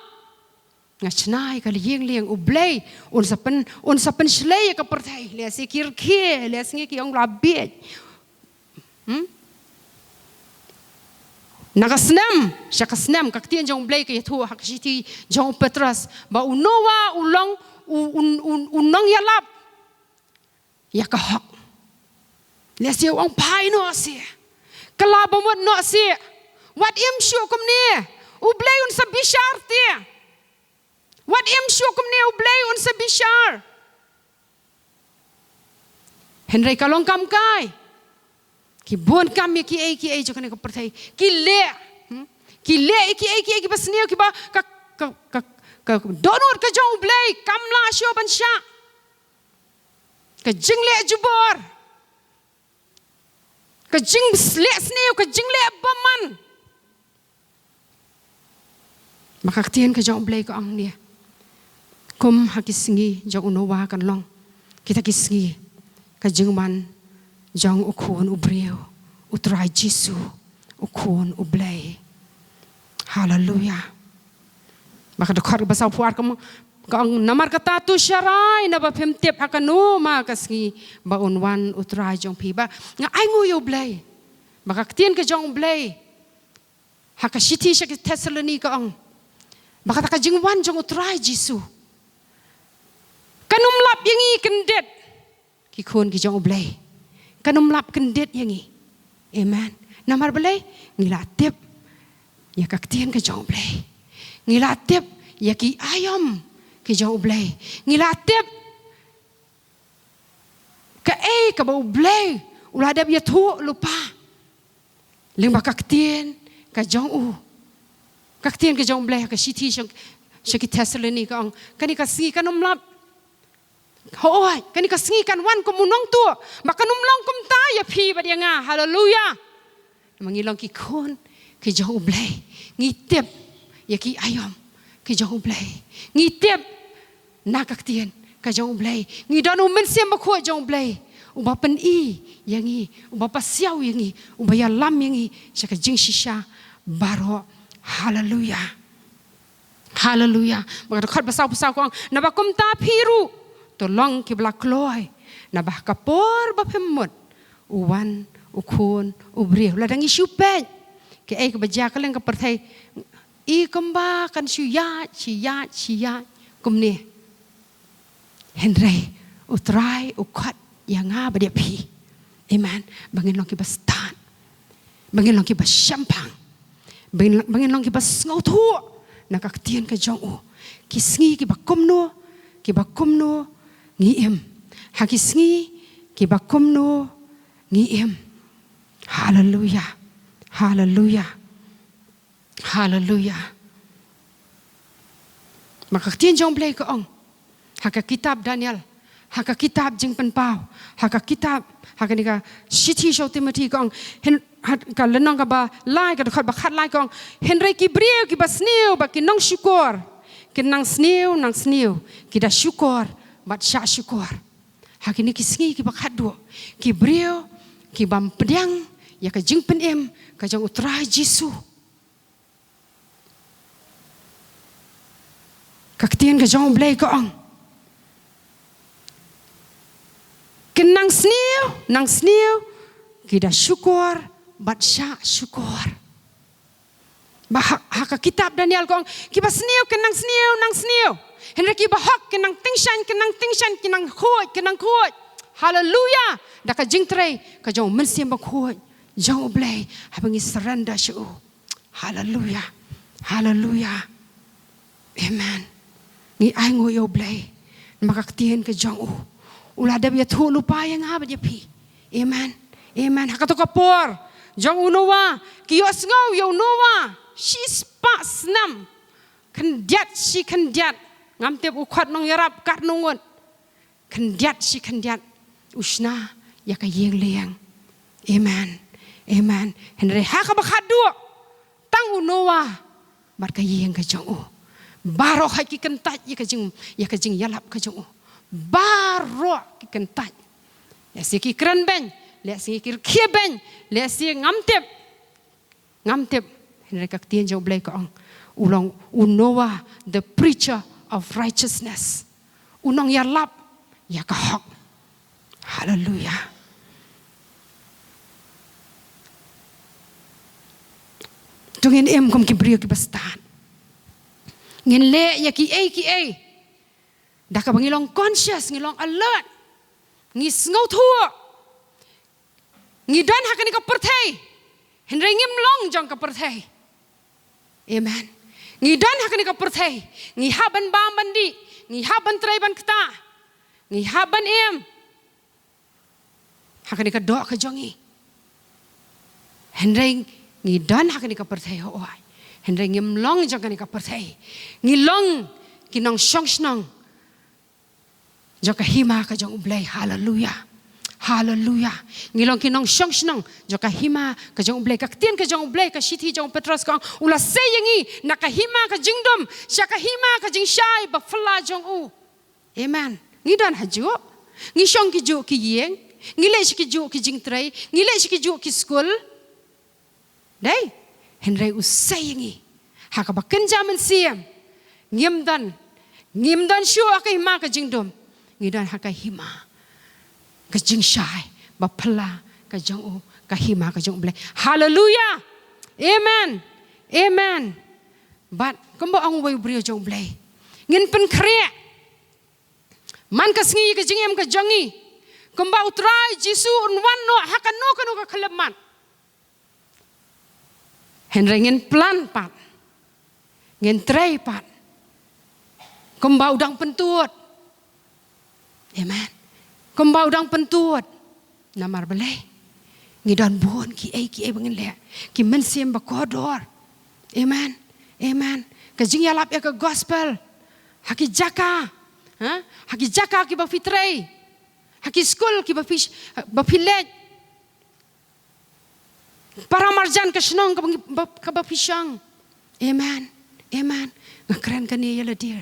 Nga shna ïa ka ïing lieng, u Blei un sa pyn, un sa pynshlei ïa ka pyrthei. Lehse ki rkhie, lehse ki ong la bieit. Hmm? Na ka snem sha ka snem, ka ktien jong u Blei ka ïathuh ha ka shithi jong u Petros ba u Noah u long u, u, u, u nongïalap ïa ka hok. Lehse u ong phai noh seh, kylla ba mut noh seh. Wat im shuh kumne, u Blei un sa bishar te. Wat im shuh kumne, u Blei un sa bishar. Hynrei ka long kam kai. Ki bun kam ïa kiei kiei jong kane ka pyrthei. Ki leh, hmm? Ki leh ïa kiei kiei kiba sniew, kiba ka, ka, ka, ka dohnud ka jong u Blei kam lah shuh ban shah. Ka jingleh jubor, ka jingleh sniew, ka jingleh bymman. Ba ka ktien ka jong u Blei ka ong ne, kum ha ki sngi jong u Noah kan long kita ki sngi ka jingwan jong u Khun u briew, u Trai Jisu, u Khun u Blei. Haleluya. Ba ka dkhot ba saw phew ar ka ong, ka ong, namar kata to sharai, naba phim tip ha kano ma ka sngi ba un wan u Trai jong phi. Ba nga ainguh ïa u Blei ba ka ktien ka jong u Blei ha ka shithi sha ki Thessaloni ka ong ba kata ka jingwan jong u Trai Jisu kan ym lap ïa ngi kyndit, ki khun ki jong u Blei. Kan ym lap kyndit ïa ngi. Amen. Namar balei? Ngi la tip ïa ka ktien ka jong u Blei. Ngi la tip ïa ki aïom ki jong u Blei. Ngi la tip kaei kaba u Blei u la dep ïathuh lypa lyngba ka ktien ka jong u. Ka ktien ka jong u Blei ha ka shithi sha, sha ki Thessaloni ka ong, kane ka sngi kan ym lap. Hooid, kane ka sngi kan wan kum u nongtuh, ba kan ym long kumta ïa phi bad ïa nga. Haleluya. Namar ngi long ki khun ki jong u Blei, ngi tip ïa ki aïom ki jong u Blei, ngi tip na ka ktien ka jong u Blei, ngi don u Mynsiem Bakhuid jong u Blei uba pyni ïa ngi, uba pasiaw ïa ngi, uba ïalam ïa ngi sha ka jingshisha baroh. Haleluya. Haleluya. Ba ka dkhot ba saw phew saw ka ong, naba kumta phi ruh to long kiba la kloi, naba ha ka por ba phim mut u wan u Khun u briew. Lada ngi shu peit Kaei kaba jia kylleng ka pyrthei. I kumba kan shu ïaid, shu ïaid, shu ïaid kumne. Hynrei U Trai u khot ïa nga bad ïa phi. Amen. Ba ngin long kiba stad. Ba ngin long kiba shemphang. Ba ngin, ba ngin long kiba sngewthuh na ka ktien ka jong u. Ki sngi kiba kumno, kiba kumno ngi im. Ha ki sngi kiba kumno ngi im. Haleluya. Haleluya. Haleluya. Ba ka ktien jong U Blei ka ong ha ka kitab Daniel, ha ka kitab Jingpynpaw, ha ka kitab, ha kane ka shithi sha u Timothi ka ong, hyn-, ha ka lynnong kaba lai, ka dkhot ba khatlai ka ong, hynrei ki briew kiba sniew bad ki nongshukor kin nang sniew, nang sniew, ki da shukor bad shah shukor. Ha kine ki sngi kiba khatduh, ki briew ki bym pdiang ïa ka jingpynim ka jong U Trai Jisu. Ka ktien ka jong U Blei ka ong, kin nang sniew, nang sniew, ki da shukor bad shah shukor. Ba ha, ha ka kitab Daniel ka ong, kiba sniew kin nang sniew, nang sniew. Hynrei kiba hok kin nang tyngshaiñ, kin nang tyngshaiñ, kin nang khuid, kin nang khuid. Haleluya. Da ka jingtrei ka jong U Mynsiem Bakhuid jong U Blei, haba ngi surrender sha u. Haleluya. Haleluya. Amen. Ngi ainguh ïa U Blei namar ka ktien ka jong u. U la dep ïathuh lypa ïa nga bad ïa phi. Amen. Amen. Ha kato ka por jong u Noah, ki ïohsngew ïa u Noah shispah snem. Khyndiat shi khyndiat. Ngam tip u khot nongïarap katno ngut. Khyndiat shi khyndiat u shna ïa ka ïing lieng. Amen. Amen. Hynrei ha kaba khatduh, tang u Noah bad ka ïing ka jong u. Baroh ha ki kyntait ïa ka jing, ïa ka jingïalap ka jong u. Baroh ki kyntait. Lehse ki kren beiñ, lehse ki rkhie beiñ, lehse ngam tip. Ngam tip, hynrei ka ktien jong U Blei ka ong, u long u Noah, the preacher of righteousness. U nongïalap ïa ka hok. Haleluya. To ngin im kum ki briew kiba stad. Ngin leh ïa kiei kiei da kaba ngi long conscious, ngi long alert. Ngi sngewthuh. Ngi don ha kane ka pyrthei. Hynrei ngim long jong ka pyrthei. Amen. Ngi don ha kane ka pyrthei. Ngi hap ban bam ban dih. Ngi hap ban trei ban ktah. Ngi hap ban im ha kane ka doh ka jong ngi. Hynrei ngi don ha kane ka pyrthei, hooid. Hynrei ngim long jong kane ka pyrthei. Ngi long ki nongshong shnong jong ka hima ka jong U Blei. Haleluya. Haleluya. Ngi long ki nongshong shnong jong ka hima ka jong U Blei. Ka ktien ka jong U Blei, ka shithi jong u Petros ka ong, u la sei ïa ngi na ka hima ka jingdum sha ka hima ka jingshai ba phylla jong u. Amen. Ngi don ha juh. Ngi shong ki juh ki ïing. Ngi leh shi ki juh ki jingtrei. Ngi leh shi ki juh ki skul. Dei, hynrei u sei ïa ngi ha kaba kynja mynsiem. Ngim don, ngim don shuh ha ka hima ka jingdum. Ngi don ha ka hima ka jingshai ba phylla ka jong u, ka hima ka jong U Blei. Haleluya. Amen. Amen. Bad kumba ong uwei u briew jong U Blei, ngin pynkhreh man ka sngi ka jingim ka jong ngi kumba U Trai Jisu un wan noh ha kano kano ka khyllipmat. Hynrei ngin plan pat, ngin trei pat kumba u dang pyntud. Amen. Kumba u dang pyntud. Namar balei? Ngi don bun kiei kiei ba ngin leh, ki mynsiem ba kordor. Amen. Amen. Ka jingïalap ïa ka gospel ha ki jaka, ha? Ha ki jaka kiba phi trei, ha ki skul kiba phi, ba phi leit, para marjan ka shnong kaba ngi, ba, kaba phi shong. Amen. Amen. Nga kren kane ïa lade.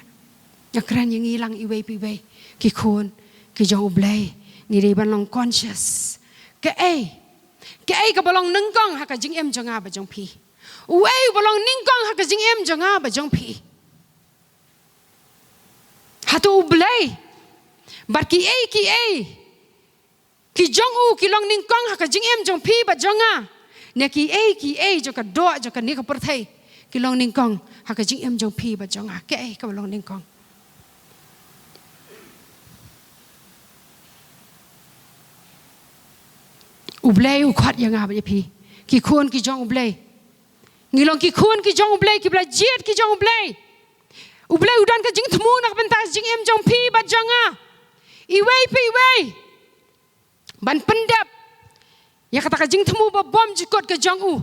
Nga kren ïa ngi lang iwei pa iwei, ki khun ki jong U Blei. Ngi dei ban long conscious. Kaei, kaei kaba long nyngkong ha ka jingim jong nga bad jong phi? Uei uba long nyngkong ha ka jingim jong nga bad jong phi? Hato U Blei bad kiei kiei ki jong u ki long nyngkong ha ka jingim jong phi bad jong nga? Ne kiei kiei jong ka doh jong kane ka pyrthei ki long nyngkong ha ka jingim jong phi bad jong nga, kaei kaba long nyngkong? U Blei u khot ïa nga bad ïa phi, ki khun ki jong U Blei. Ngi long ki khun ki jong U Blei, kiba la jied ki jong U Blei. U Blei u don ka jingthmu na ka bynta ka jingim jong phi bad jong nga, iwei pa iwei, ban pyndep ïa kata ka jingthmu ba bymjukut ka jong u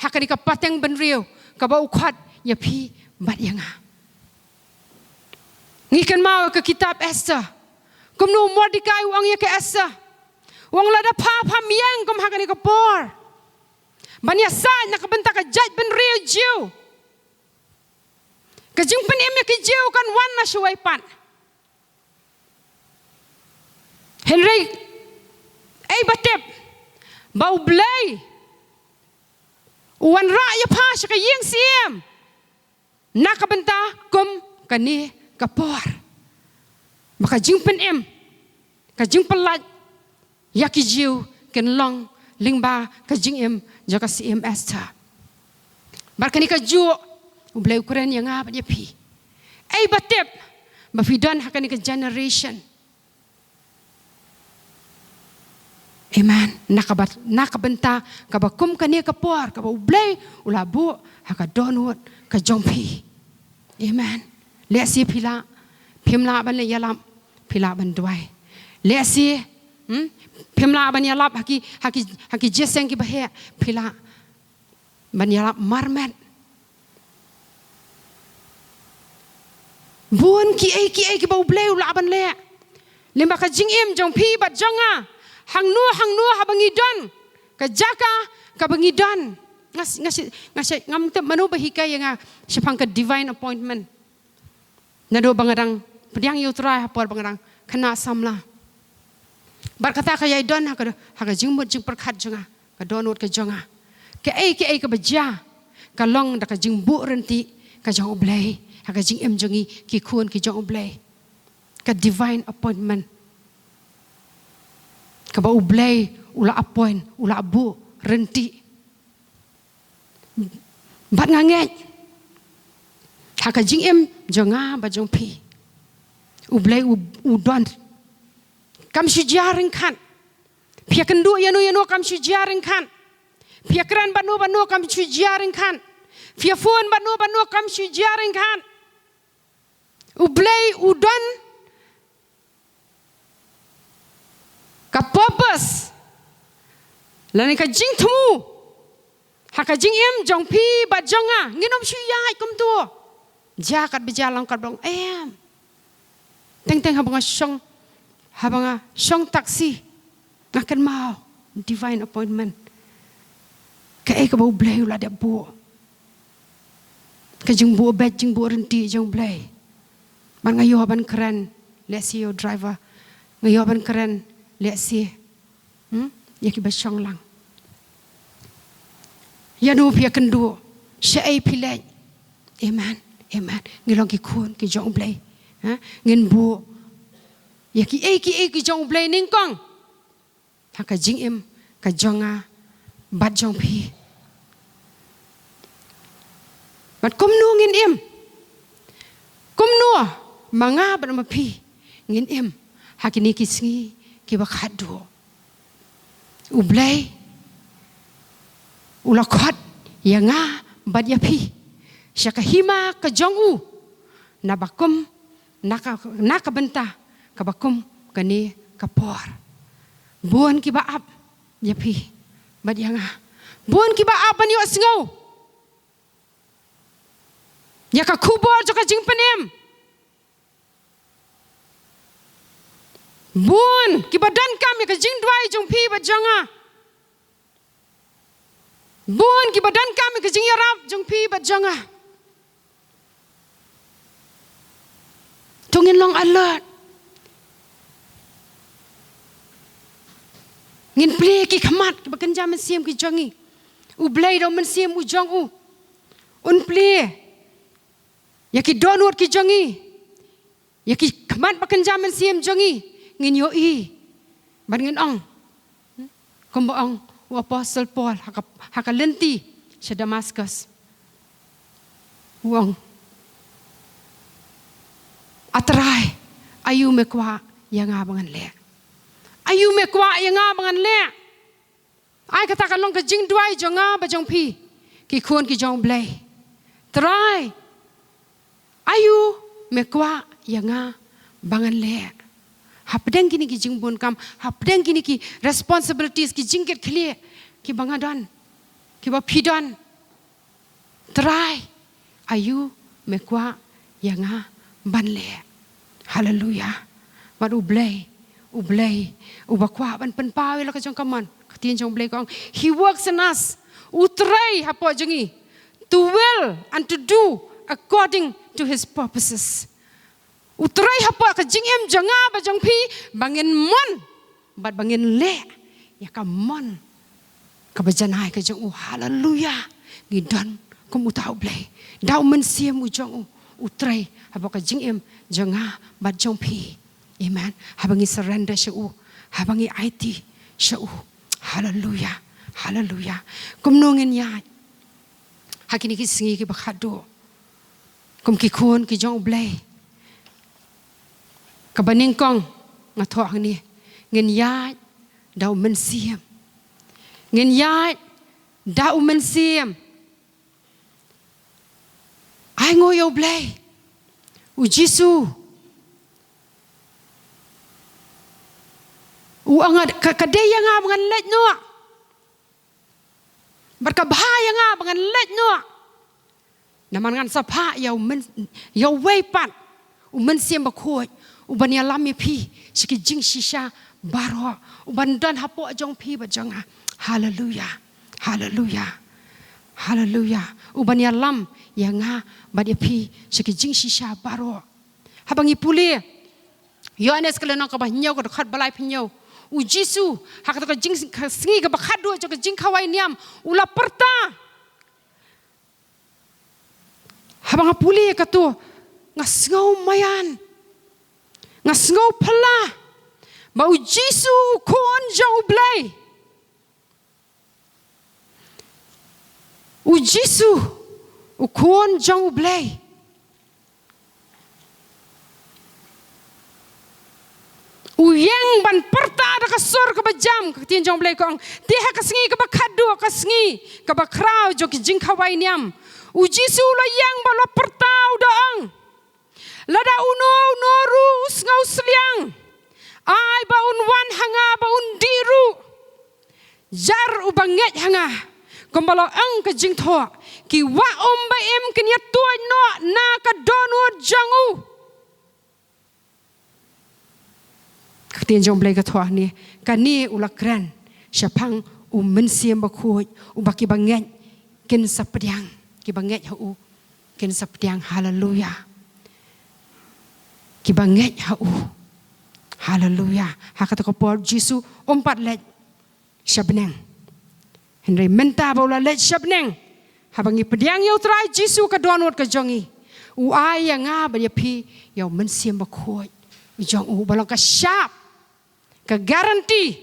ha kane ka pateng bynriew kaba u khot ïa phi bad ïa nga. Ngi kynmaw ka kitab Esther, kumno u Mordekai u ong ïa ka Esther, u ong, lada pha, pham ïeng kum ha kane ka por ban ïasaid na ka bynta ka jaitbynriew Jiw, ka jingpynim ïa ki Jiw kan wan na shawei pat. Hynrei ei ba tip ba U Blei u wanrah ïa pha sha ka ïing syiem na ka bynta kum kane ka por, ba ka jingpynim, ka jingpyllait ïa ki Jiw kin long lyngba ka jingim jong ka Syiem Esther. Bad kane kajuh U Blei u kren ïa nga bad ïa phi. Ei ba tip ba phi don ha kane ka generation, amen, na ka ba, na ka bynta kaba kum kane ka por kaba U Blei u la buh ha ka dohnud ka jong phi. Amen. Lehse phi lah, phim lah ban leh ïalap, phi lah ban duwai. Lehse, hmm, phim lah ban ïalap ha ki, ha ki, ha ki jingïaseng kiba heh, phi lah ban ïalap marmet. Bun kiei kiei kiba U Blei u lah ban leh lyngba ka jingim jong phi bad jong nga. Hangno hangno haba ngi don, ka jaka kaba ngi don. Nga s-, nga s-, nga s-, ngam tip mano ba hikai ïa nga shaphang ka divine appointment. Naduh ba nga dang pdiang ïa U Trai, ha por ba nga dang khynnah samla. Bad kata ka ïai don ha ka, ha ka jingmut jingpyrkhat jong nga, ka dohnud ka jong nga. Kaei kaei kaba jia ka long da ka jingbuh rynti ka jong U Blei ha ka jingim jong ngi ki khun ki jong U Blei. Ka divine appointment kaba U Blei u la appoint, u la buh rynti. Bad nga ngeit ha ka jingim jong nga bad jong phi, U Blei u, u don. Kam shu jia ryngkat. Phi ïakynduh ïano ïano kam shu jia ryngkat. Phi ïakren bad no bad no kam shu jia ryngkat. Phi ïaphone bad no bad no kam shu jia ryngkat. U Blei u don ka purpose lane ka jingthmu ha ka jingim jong phi bad jong nga. Ngin ym shu ïaid kumto, jia katba jia, long katba long, em. Teng teng haba nga shong, haba nga shong taxi, nga kynmaw divine appointment. Kaei kaba U Blei u la dep buh, ka jingbuh beit jingbuh rynti jong U Blei. Bad nga ïoh ban kren lehse ïa u driver, nga ïoh ban kren lehse, hmm, ïa kiba shong lang. Ïano phi ïakynduh, shaei phi leit. Amen. Amen. Ngi long ki khun ki jong U Blei, ha? Ngin buh ïa kiei kiei ki jong U Blei nyngkong ha ka jingim ka jong nga bad jong phi. Bad kumno ngin im, kumno ma nga bad ma phi ngin im ha kine ki sngi kiba khatduh? U Blei u la khot ïa nga bad ïa phi sha ka hima ka jong u, naba kum, na ka, na ka bynta kaba kum kane ka por. Bun kiba ap ïa phi bad ïa nga. Bun kiba ap ban ïohsngew ïa ka khubor jong ka jingpynim. Bun kiba donkam ïa ka jingduwai jong phi bad jong nga. Bun kiba donkam ïa ka jingïarap jong phi bad jong nga. To ngin long alert. Ngin plie ki khmat kiba kynja mynsiem ki jong ngi. U Blei da u mynsiem u jong u, un plie ïa ki dohnud ki jong ngi, ïa ki khmat ba kynja mynsiem jong ngi. Ngin ïohi bad ngin ong, kumba ong u Apostle Paul ha ka, ha ka lynti sha Damascus. U ong, "A Trai, aïu me kwah ïa nga ba ngan leh? Aïu me kwah ïa nga ba ngan leh?" Ai kata kan long ka jingduwai jong nga bad jong phi, ki khun ki jong U Blei. Trai, aïu me kwah ïa nga ba ngan leh? Hapdeng kine ki jingbun kam, hapdeng kine ki responsibilities, ki jingkitkhlieh kiba nga don, kiba phi don. Trai, aïu me kwah ïa nga ban leh? Haleluya. Bad U Blei, U Blei, uba kwah ban pynpaw ïa la ka jong ka mon. Ka ktien jong U Blei ka ong, "He works in us." U trei hapoh jong ngi to will and to do according to his purposes. U trei hapoh ka jingim jong nga bad jong phi, ba ngin mon bad ba ngin leh ïa ka mon kaba janai ka jong u. Haleluya. Ngi don kum uta U Blei. Da U Mynsiem u jong u, u trei hapoh ka jingim jong nga bad jong phi. Amen. Haba ngi surrender sha u, haba ngi aiti sha u. Haleluya. Haleluya. Kumno ngin ïaid ha kine ki sngi kiba khatduh kum ki khun ki jong U Blei? Kaba nyngkong nga thoh hangne, ngin ïaid da U Mynsiem. Ngin ïaid da U Mynsiem. Ai nguh ïa U Blei. U Jisu u ong, "Ka, ka dei ïa nga ba ngan leit noh, bad ka bha ïa nga ba ngan leit noh. Namar ngan sa phah ïa u myn-, ïa uwei pat, U Mynsiem Bakhuid, uban ïalam ïa phi sha ki jingshisha baroh, uban don hapoh jong phi bad jong nga." Haleluya. Haleluya. Haleluya. Uban ïalam ïa nga bad ïa phi sha ki jingshisha baroh. Haba ngi pule Ïoannis ka lynnong kaba hynñiew, ka dkhot ba laiphew hynñiew, U Jisu ha kata ka jing, ka sngi kaba khatduh jong ka jingkhawai niam, u la pyrta. Haba nga pule kato, nga sngew maïan, nga sngew phylla ba U Jisu, U Khun jong U Blei, U Jisu, U Khun jong U Blei, u ïeng ban pyrta da ka sur kaba jam. Ka ktien jong U Blei ka ong, te ha ka sngi kaba khatduh, ka sngi kaba khraw jong ki jingkhawai niam, U Jisu u la ïeng bad u la pyrta, u da ong, lada uno uno ruh u sngewsliang, ai ba un wan ha nga ba un dih ruh. Jar uba ngeit ha nga, kumba la ong ka jingthoh, ki wah um ba im kin ïatuid noh na ka dohnud jong u. Ka ktien jong U Blei ka thoh hangne, kane u la kren shaphang U Mynsiem Bakhuid, uba kiba ngeit kin sa pdiang, kiba ngeit ha u kin sa pdiang. Haleluya. Kiba ngeit ha u. Haleluya. Ha kata ka por U Jisu um pat leit sha bneng. Hynrei mynta ba u la leit sha bneng, haba ngi pdiang ïa U Trai Jisu ka dohnud ka jong ngi, u ai ïa nga bad ïa phi ïa U Mynsiem Bakhuid u jong u, ba long ka shap, ka guarantee,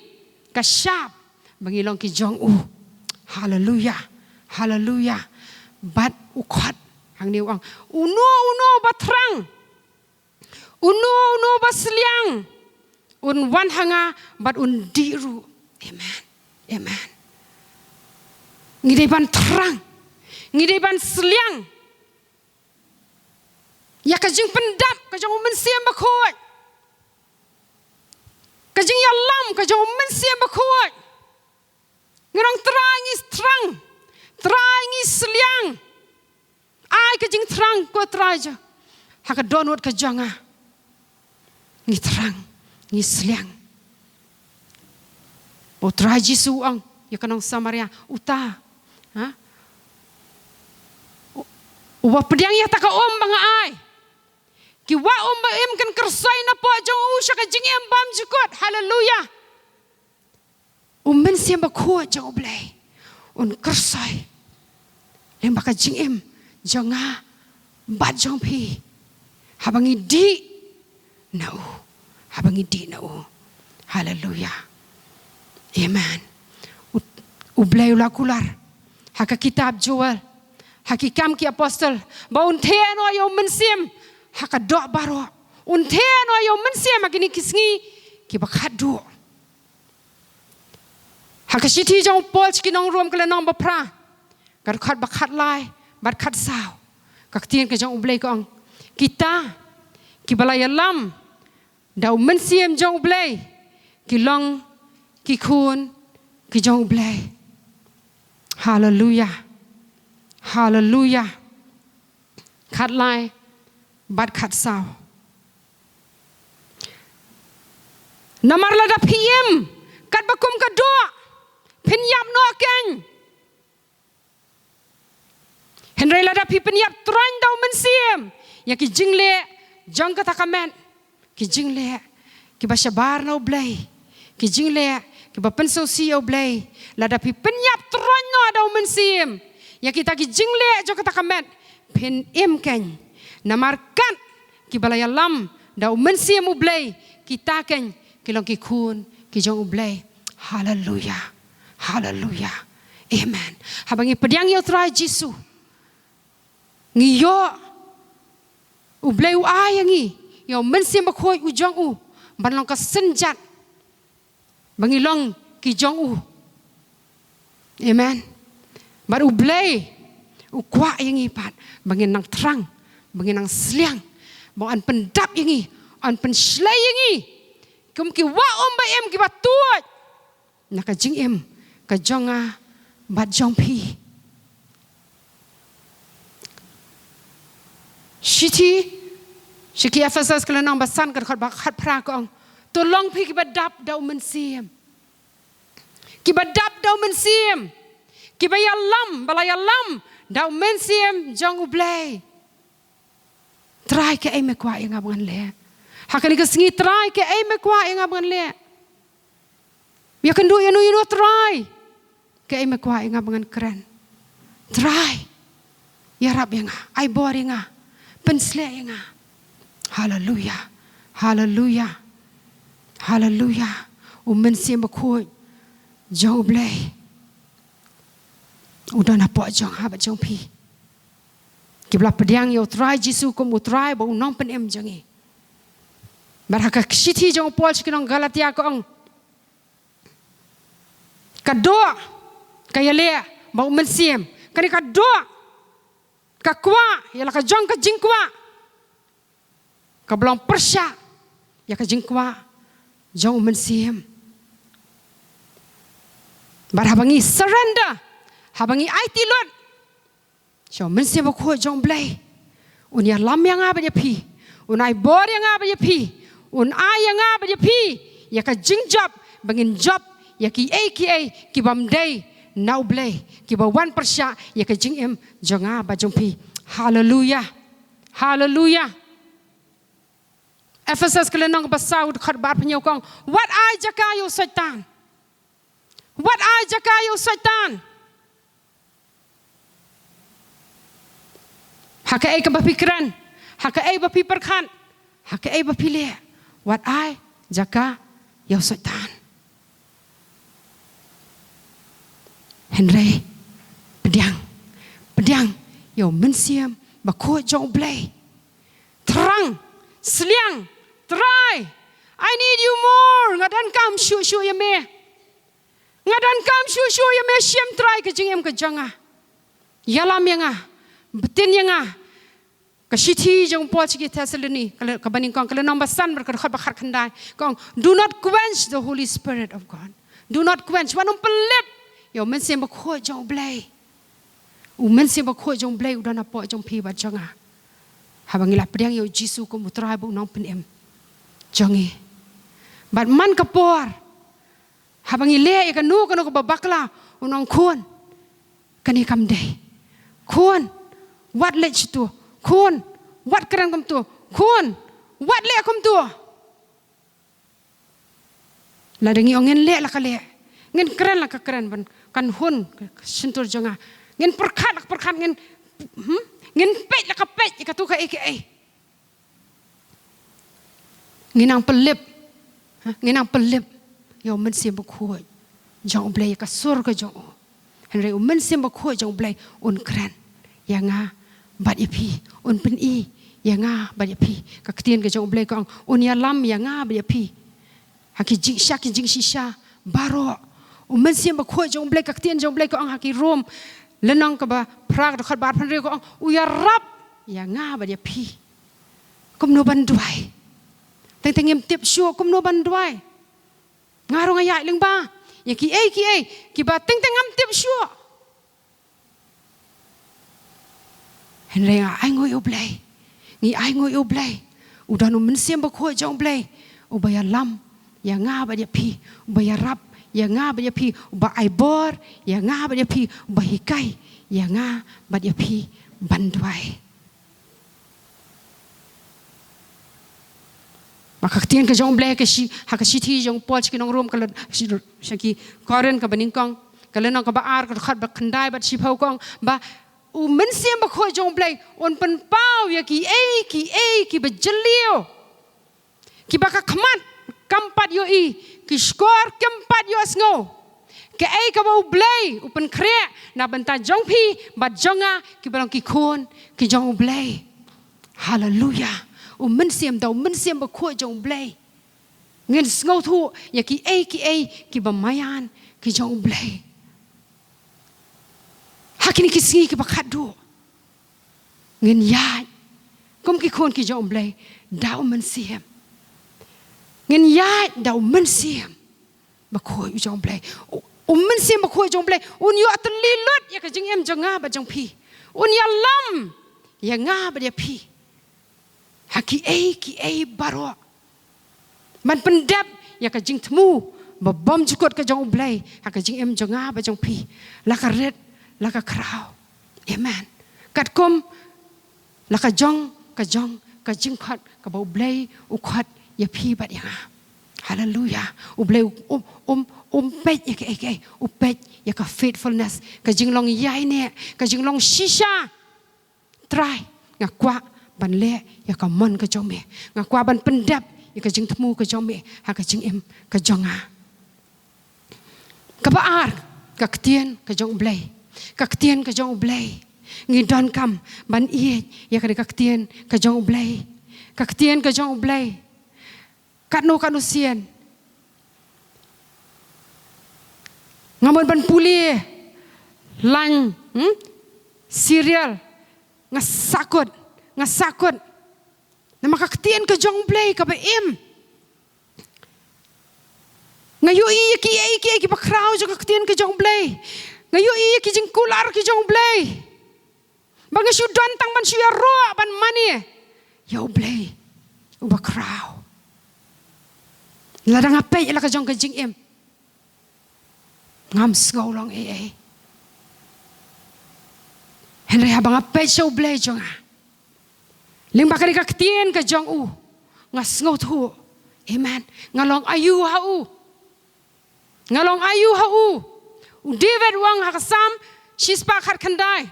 ka shap ba ngi long ki jong u. Haleluya. Haleluya. Bad u khot hangne u ong, uno uno ba thrang, uno uno ba sliang, un wan ha nga bad un dih ruh. Amen. Amen. Ngi dei ban thrang, ngi dei ban sliang ïa ka jingpyndap ka jong U Mynsiem Bakhuid, ka jingïalam ka jong U Mynsiem Bakhuid. Ngi ong, Trai ngi thrang, Trai ngi sliang. Ai ka jingthrang ko Trai jong, ha ka dohnud ka jong nga. Ngi thrang, ngi sliang. U Trai Jisu u ong ïa ka nong Samaria, uta, ha? U, uba pdiang ïa kata ka um ba nga ai, ki wah um ba im kin kyrsoi napoh jong u sha ka jingim bymjukut. Haleluya. U Mynsiem Bakhuid jong U Blei un kyrsoi lyngba ka jingim jong nga bad jong phi, haba ngi dih na u, haba ngi dih na u. Haleluya. Amen. U, U Blei u la kular ha ka kitab Joel, ha Ki Kam ki Apostol, ba un theh noh ïa u Mynsiem ha ka doh baroh. Un theh noh ïa u Mynsiem ha kine ki sngi kiba khatduh. Ha ka shithi jong u Paul sha ki nong Rom ka lynnong ba phra, ka dkhot ba khatlai bad khatsaw, ka ktien ka jong U Blei ka ong, kita kiba la ïalam da u Mynsiem jong U Blei ki long ki khun ki jong U Blei. Haleluya. Haleluya. Khatlai bad khatsaw. Namar lada phi im katba kum ka doh, phin ïap noh keiñ. Hynrei lada phi pynïap tyrwa da u Mynsiem ïa ki jingleh jong kata ka met, ki jingleh kiba shabar na U Blei, ki jingleh kiba pynsngewsih ïa U Blei, lada phi pynïap tyrwa noh da u Mynsiem ïa kita ki jingleh jong kata ka met, phin im keiñ. Namar kat kiba la ïalam da u Mynsiem U Blei, kita keiñ ki long ki khun ki jong U Blei. Haleluya. Haleluya. Amen. Haba ngi pdiang ïa U Trai Jisu, ngi ïoh U Blei u ai ïa ngi ïa u Mynsiem Bakhuid u jong u ban long ka synjat ba ngi long ki jong u. Amen. Bad U Blei u kwah ïa ngi pat ba ngin nang thrang, ba ngin nang sliang, ba un pyndap ïa ngi, un pynshlei ïa ngi kum ki wah um ba im kiba tuid na ka jingim ka jong nga bad jong phi. Shithi sha ki Ephesos ka lynnong ba san ka dkhot ba khatphra ka ong, to long phi kiba dap da u Mynsiem. Kiba dap da u Mynsiem. Kiba ïalam, ba la ïalam da u Mynsiem jong U Blei. Trai, kaei me kwah ïa nga ba ngan leh? Ha kane ka sngi, Trai, kaei me kwah ïa nga ba ngan leh? Ïakynduh ïano ïano, Trai, kaei me kwah ïa nga ba ngan kren? Trai, ïarap ïa nga, ai bor ïa nga, pynshlei ïa nga. Haleluya. Haleluya. Haleluya. U Mynsiem Bakhuid jong U Blei u don hapoh jong nga bad jong phi kiba la pdiang ïa U Trai Jisu kum U Trai bad U Nongpynim jong ngi. Bad ha ka shithi jong u Paul sha ki nong Galatia ka ong, ka doh ka ïaleh bad u Mynsiem. Kane ka doh ka kwah ïa la ka jong ka jingkwah, kaba long pyrshah ïa ka jingkwah jong u Mynsiem. Bad haba ngi surrender, haba ngi aiti lut sha u Mynsiem Bakhuid jong U Blei, un ïalam ïa nga bad ïa phi, un ai bor ïa nga bad ïa phi, un ai ïa nga bad ïa phi ïa ka jingjop ba ngin jop ïa kiei kiei ki bym dei na U Blei, kiba wan pyrshah ïa ka jingim jong nga bad jong phi. Haleluya. Haleluya. Ephesos ka lynnong ba saw, dkhot ba arphew hynñiew ka ong, wat ai jaka ïa u Soitan. Wat ai jaka ïa u Soitan. Ha kaei kaba phi kren, ha kaei ba phi pyrkhat, ha kaei ba phi leh, wat ai jaka ïa u Soitan. Hynrei pdiang, pdiang ïa u Mynsiem Bakhuid jong U Blei. Thrang, sliang, Trai, I need you more. Nga donkam shuh shuh ïa me. Nga donkam shuh shuh ïa me, shim Trai ka jingim ka jong nga. Ïalam ïa nga, btin ïa nga. Ka shithi jong u Paul sha ki Thessaloni, ka le-, kaba nyngkong, ka lynnong ba san, bad ka dkhot ba khatkhyndai ka ong, do not quench the Holy Spirit of God. Do not quench, wat nym pynlip ïa u Mynsiem Bakhuid jong U Blei. U Mynsiem Bakhuid jong U Blei u don hapoh jong phi bad jong nga. Haba ngi la pdiang ïa u Jisu kum U Trai bad U Nongpynim jong ngi. Bad man ka por, haba ngi leh ïa kano kano kaba bakla, un ong, khun, kane kam dei. Khun, wat leh shatu. Khun, wat kren kumtu. Khun, wat leh kumtu. Lada ngi ong ngin leh la ka leh, ngin kren la ka kren, ban kan hun ka shyntur jong nga. Ngin pyrkhat la ka pyrkhat, ngin, hmm? Ngin peit la ka peit, ïa katu kaei kaei. Ngi nang pynlip, ha? Ngi nang pynlip ïa u Mynsiem Bakhuid jong U Blei, ïa ka sur ka jong u. Hynrei u Mynsiem Bakhuid jong u Blei un kren ïa nga bad ïa phi, un pyni ïa nga bad ïa phi. Ka ktien ka jong u Blei ka ong un ïalam ïa nga bad ïa phi ha ki jing, sha ki jingshisha baroh. U Mynsiem Bakhuid jong u Blei, ka ktien jong u Blei ka ong ha ki Rom lynnong kaba phra, ka dkhot ba arphew hynriew, ka ong u ïarap ïa nga bad ïa phi. Kumno ban duwai? Teng teng ngim tip shuh kumno ban duwai. Nga ruh nga ïaid lyngba ïa kiei kiei kiba teng teng ngam tip shuh. Hynrei nga ainguh ïa u Blei. Ngi ainguh ïa u Blei. U don u Mynsiem Bakhuid jong u Blei uba ïalam ïa nga bad ïa phi, uba ïarap ïa nga bad ïa phi, uba ai bor ïa nga bad ïa phi, uba hikai ïa nga bad ïa phi ban duwai. Ba ka ktien ka jong u Blei ka shi, ha ka shithi jong u Paul sha ki nong Rom, ka lyn, sha ki Korinth kaba nyngkong, ka lynnong kaba ar, ka dkhot ba khyndai bad shiphew, ka ong ba u Mynsiem Bakhuid jong u Blei un pynpaw ïa kiei kiei kiba jylliew, kiba ka khmat kam pat ïohi, ki shkor kim pat ïohsngew. Kaei kaba u Blei u pynkhreh na bynta jong phi bad jong nga kiba long ki khun ki jong u Blei. Haleluya. U Mynsiem, da u Mynsiem Bakhuid jong u Blei ngin sngewthuh ïa kiei kiei kiba maïan ki jong u Blei. Ha kine ki sngi kiba khatduh ngin ïaid kum ki khun ki jong u Blei da u Mynsiem. Ngin ïaid da u Mynsiem Bakhuid jong u Blei. U, u Mynsiem Bakhuid jong u Blei un ïoh tylli lut ïa ka jingim jong nga bad jong phi. Un ïalam ïa nga bad ïa phi ha kiei kiei baroh. Ban pyndep ïa ka jingthmu ba bymjukut ka jong u Blei ha ka jingim jong nga bad jong phi, la ka rit la ka khraw. Amen. Katkum la ka jong, ka jong ka jingkhot kaba u Blei u khot ïa phi bad ïa nga. Haleluya. U Blei u, um, um, um peit ïa kaei kaei, u peit ïa ka faithfulness, ka jinglong ïaineh, ka jinglong shisha. Trai, nga kwah ban leh ïa ka mon ka jong me. Nga kwah ban pyndep ïa ka jingthmu ka jong me ha ka jingim ka jong nga. Kaba ar, ka ktien ka jong u Blei. Ka ktien ka jong u Blei. Ngi donkam ban ïeit ïa ka, ka ktien ka jong u Blei. Ka ktien ka jong u Blei. Katno katno sien nga mut ban pule line, hmm? Serial. Nga sahkut, nga sahkut. Namar ka ktien ka jong u Blei kaba im. Nga ïohi ïa kiei kiei kiba khraw jong ka ktien ka jong u Blei. Nga ïohi ïa ki jingkular ki jong u Blei. Ba nga shu don tang ban shu ïaroh ban mane ïa u Blei uba khraw. Lada nga peit ïa la ka jong ka jingim, ngam sngew long ei ei. Hynrei haba nga peit sha u Blei jong nga, lyngba ka ri ka ktien ka jong u, nga sngewthuh. Amen. Nga long aïu ha u. Nga long aïu ha u. U David u ong ha ka Salm shispah khatkhyndai,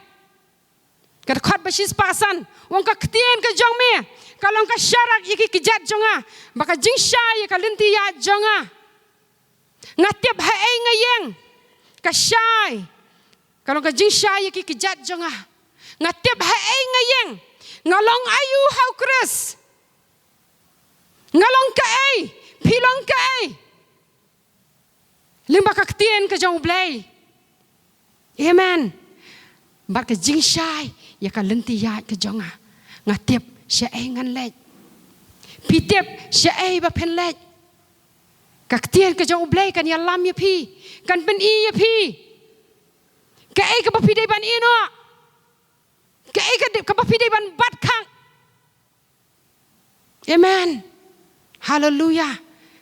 ka dkhot ba shispah san, u ong ka ktien ka jong me ka long ka sharak ïa ki kjat jong nga, bad ka jingshai ïa ka lynti ïaid jong nga. Nga tip haei nga ïeng, ka shai, ka long ka jingshai ïa ki kjat jong nga. Nga tip haei nga ïeng, nga long aïu ha u Khrist. Nga long kaei, phi long kaei, lyngba ka ktien ka jong u Blei. Amen. Bad ka jingshai ïa ka lynti ïaid ka jong nga. Nga tip shaei ngan leit. Phi tip shaei ba phin leit. Ka ktien ka jong u Blei kan ïalam ïa phi, kan pyni ïa phi kaei kaba phi dei ban ïehnoh, kaei ka dei, kaba phi dei ban bat khang. Amen. Haleluya.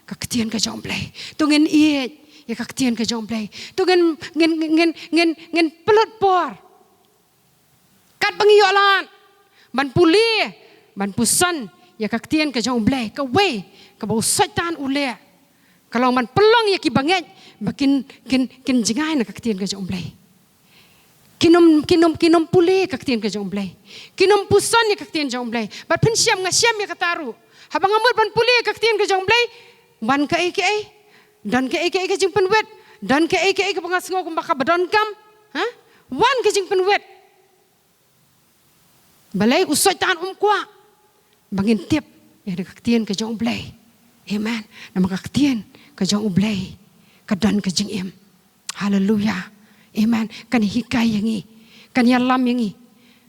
Ka ktien ka jong u Blei. To ngin ïeit ïa ka ktien ka jong u Blei. To ngin, ngin, ngin, ngin, ngin pynlut por katba ngi ïoh lad ban pule, ban puson ïa ka ktien ka jong u Blei. Kawei kaba u Soitan u leh ka long ban pynlong ïa ki bangeit ba kin, kin, kin jngai na ka ktien ka jong u Blei. Kin ym, kin ym, kin ym pule ka ktien ka jong u Blei. Kin ym puson ïa ka ktien jong u Blei. Bad phin shem, nga shem ïa kata ruh. Haba nga mut ban pule ka ktien ka jong u Blei, wan kaei kaei, don kaei kaei ka jingpynwit, don kaei kaei kaba nga sngew kumba kaba donkam. Ha? Wan ka jingpynwit. Balei u Soitan um kwah ba ngin tip ïa ka ktien ka jong U Blei. Amen. Namar ka ktien ka jong U Blei ka don ka jingim. Haleluya. Amen. Kan hikai ïa ngi, kan ïalam ïa ngi,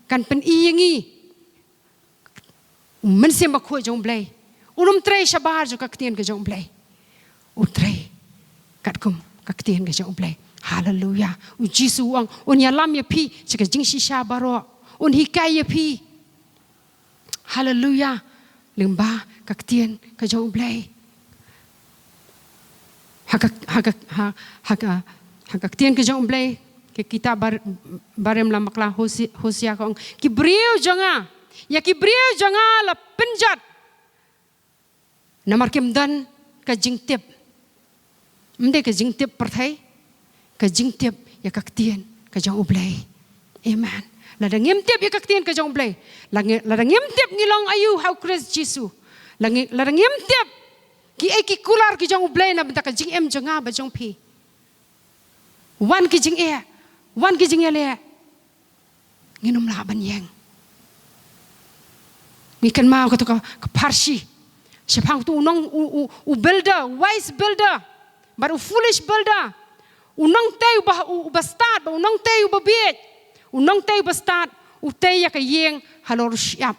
kan pyni ïa ngi. U Mynsiem Bakhuid jong U Blei un ym trei shabar jong ka ktien ka jong U Blei. U trei katkum ka ktien ka jong U Blei. Haleluya. U Jisu u ong un ïalam ïa phi sha ka jingshisha baroh. Un hikai ïa phi. Haleluya. Lyngba ka ktien ka jong U Blei. Ha ka, ha ka, ha, ha ka, ha ka ktien ka jong U Blei, ka kitab Bar-, Barim Lambakla Hosea, Hosea ka ong, ki briew jong nga, ïa ki briew jong nga la pynjot. Namar kim don ka jingtip. Ym dei ka jingtip pyrthei, ka jingtip ïa ka ktien ka jong U Blei. Amen. Lada ngim tip ïa ka ktien ka jong U Blei, la ngi-, lada ngim tip ngi long aïu ha U Khrist Jisu, la ngi-, lada ngim tip kiei ki kular ki jong U Blei na bynta ka jingim jong nga bad jong phi, wan ki jingeh, wan ki jingeh leh, ngin ym lah ban ïeng. Ngi kynmaw kato ka, ka pharshi shaphang uto u nong, u, u, u builder, wise builder bad u foolish builder. U nongtei uba, u, uba stad bad u nongtei uba bieit. U nongtei uba stad u tei ïa ka ïing halor u shyiap.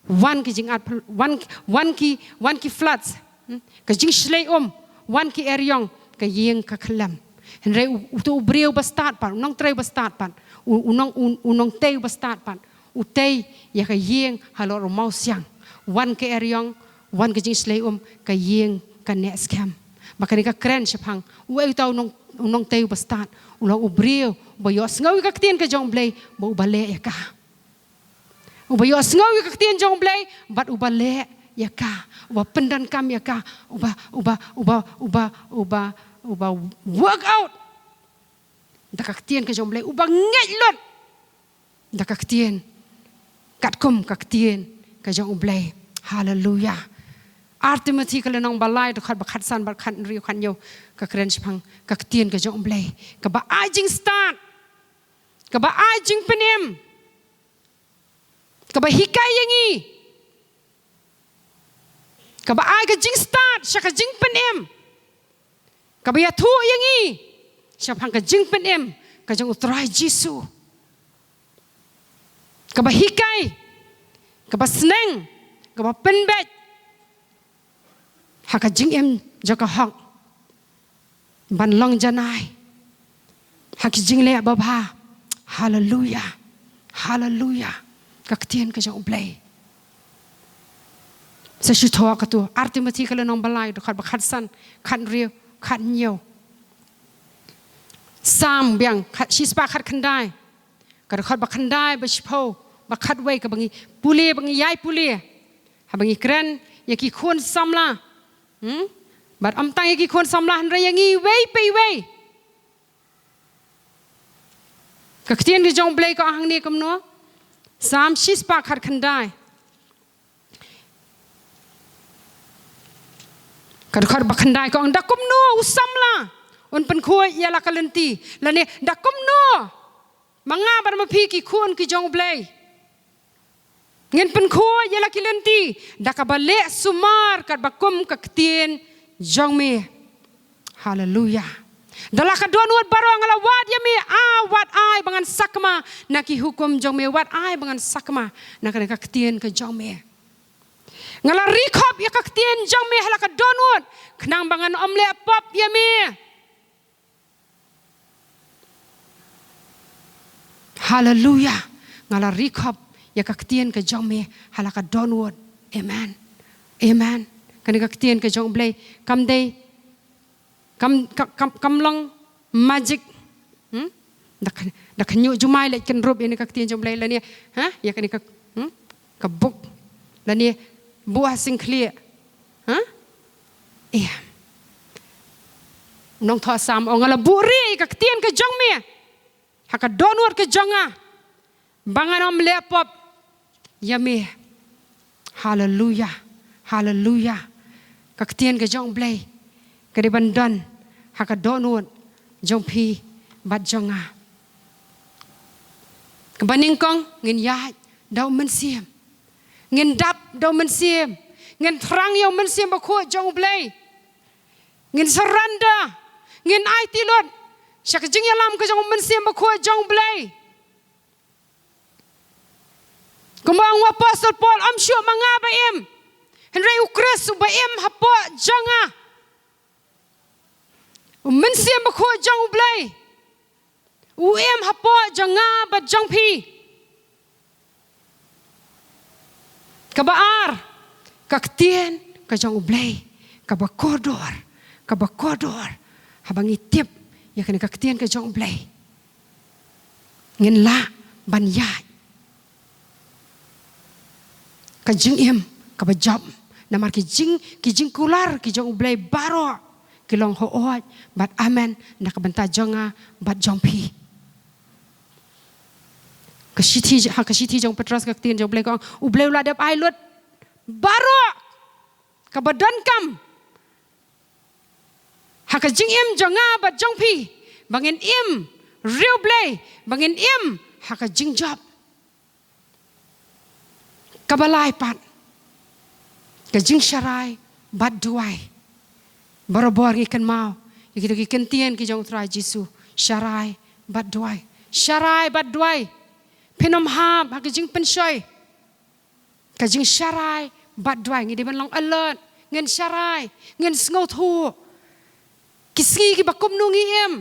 Wan ki jingat, wan, wan ki, wan ki floods, hmm? Ka jingshlei um, wan ki eriong, ka ïing ka khyllem. Hynrei u, uto u briew ba stad pat, u nongtrei ba stad pat, u, u nong, u, u nongtei ba stad pat, u tei ïa ka ïing halor u mawsiang. Wan ka eriong, wan ka jingshlei um, ka ïing ka neh skhem. Ba kane ka kren shaphang uei uta u nong, u nongtei ba stad, u long u briew ba ïohsngew ïa ka ktien ka jong U Blei, ba uba leh ïa ka. Uba ïohsngew ïa ka ktien jong U Blei bad uba leh ïa ka, uba pyndonkam ïa ka, uba, uba, uba, uba, uba, uba work out da ka ktien ka jong U Blei, uba ngeit lut da ka ktien, katkum ka ktien ka jong U Blei. Haleluya. Ar Timothi ka lynnong ba lai, dkhot ba khatsan bad khathynriew, khathynñiew, ka kren shaphang ka ktien ka jong U Blei, kaba ai jingstad, kaba ai jingpynim, kaba hikai ïa ngi, kaba ai ka jingstad sha ka jingpynim, kaba ïathuh ïa ngi shaphang ka jingpynim ka jong U Trai Jisu, kaba hikai, kaba sneng, kaba pynbeit ha ka jingim jong ka hok, ban long janai ha ki jingleh babha. Haleluya. Haleluya. Ka ktien ka jong U Blei. Sa shu thoh kato, Ar Timothi ka lynnong ba lai, dkhot ba khatsan, khathynriew, khathynñiew. Salm biang, khat, shispah khatkhyndai, ka dkhot ba khyndai, ba shiphew, ba khatwei, kaba ngi pule, ba ngi ïai pule haba ngi kren ïa ki khun samla. Hmm? Bad ym tang ïa ki khun samla, hynrei ïa ngi iwei pa iwei. Ka ktien ka jong U Blei ka ong hangne kumno? Salm shispah khatkhyndai, ka dkhot ba khyndai, ka ong, da kumno u samla un pynkhuid ïa la ka lynti, lane da kumno ma nga bad ma phi ki khun ki jong U Blei ngin pynkhuid ïa la ki lynti? Da kaba leh sumar katba kum ka ktien jong me. Haleluya. Da la ka dohnud baroh nga la wad ïa me, a, wat ai ba ngan sakma na ki hukum jong me, wat ai ba ngan sakma na ka, na ka ktien ka jong me. Nga la ri khop ïa ka ktien jong me ha la ka dohnud, khnang ba ngan ym leh pop ïa me. Haleluya. Nga la ri khop ïa ka ktien ka jong me ha la ka dohnud. Amen. Amen. Kane ka ktien ka jong U Blei kam dei, kam, kam, kam, kam long magic. Hmm? Da ka, da ka ñiuh jumai leh kynrup ïa kane ka ktien jong U Blei lane, ha? Ïa kane ka, hmm? Ka buk lane buh ha syngkhlieh. Ha? Ïa. Nongthoh Salm u ong, nga la buhrieh ïa ka ktien ka jong me ha ka dohnud ka jong nga, ba ngan ym leh pop ïa me. Haleluya. Haleluya. Ka ktien ka jong U Blei ka dei ban don ha ka dohnud jong phi bad jong nga. Kaba nyngkong, ngin ïaid da u Mynsiem. Ngin dap da u Mynsiem. Ngin thrang ïa u Mynsiem Bakhuid jong U Blei. Ngin surrender. Ngin aiti lut sha ka jingïalam ka jong u Mynsiem Bakhuid jong U Blei. Kumba ong u Apostol Paul, ym shuh ma nga ba im, hynrei u Khrist uba im hapoh jong nga. U Mynsiem Bakhuid jong U Blei u im hapoh jong nga bad jong phi. Kaba ar, ka ktien ka jong U Blei kaba kordor, kaba kordor. Haba ngi tip ïa kane ka ktien ka jong U Blei, ngin lah ban ïaid ka jingim kaba jop. Namar ki jing, ki jingkular ki jong U Blei baroh ki long hooid bad amen na ka bynta jong nga bad jong phi. Ka shithi, ha ka shithi jong u Petros, ka ktien jong U Blei ka ong, U Blei u la dep ai lut baroh kaba donkam ha ka jingim jong nga bad jong phi, ba ngin im riewblei, ba ngin im ha ka jingjop. Kaba lai pat, ka jingsharai bad duwai. Barabor ngi kynmaw ïa kito ki ktien ki jong U Trai Jisu, sharai bad duwai. Sharai bad duwai. Phin ym hap ha ka jingpynshoi. Ka jingsharai bad duwai, ngi dei ban long alert. Ngin sharai, ngin sngewthuh. Ki sngi kiba kumno ngi im,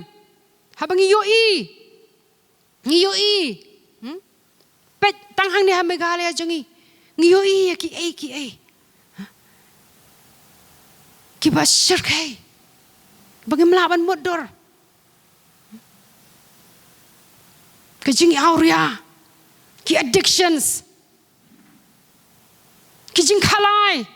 haba ngi ïohi, ngi ïohi, hmm? Peit tang hangne ha Meghalaya jong ngi, ngi ïohi ïa kiei kiei kiba shyrkhei ba ngim lah ban mutdur. Ka jingawria, ki addictions, ki jingkhalai,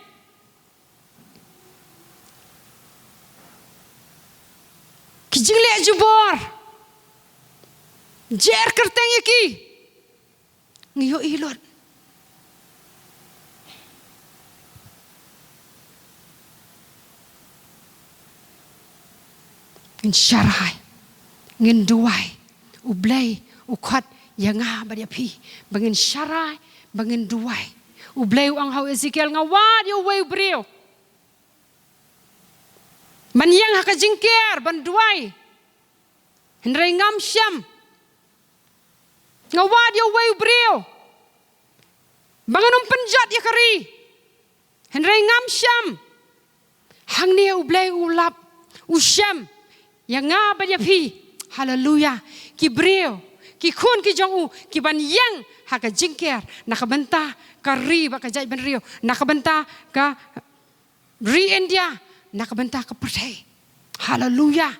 ki jingleh jubor, jer kyrteng ïa ki. Ngi ïohi lut. Ngin sharai, ngin duwai. U Blei u khot ïa nga bad ïa phi ba ngin sharai, ba ngin duwai. U Blei u ong ha u Ezekiel, nga wad ïa uwei u briew ban ïeng ha ka jingker, ban duwai, hynrei ngam shem. Nga wad ïa uwei u briew ba ngan ym pynjot ïa ka ri, hynrei ngam shem. Hangne U Blei u lap, u shem ïa nga bad ïa phi. Haleluya. Ki briew, ki khun ki jong u, ki ban ïeng ha ka jingker na ka bynta ka ri bad ka jaitbynriew, na ka bynta ka ri India, na ka bynta ka pyrthei. Haleluya.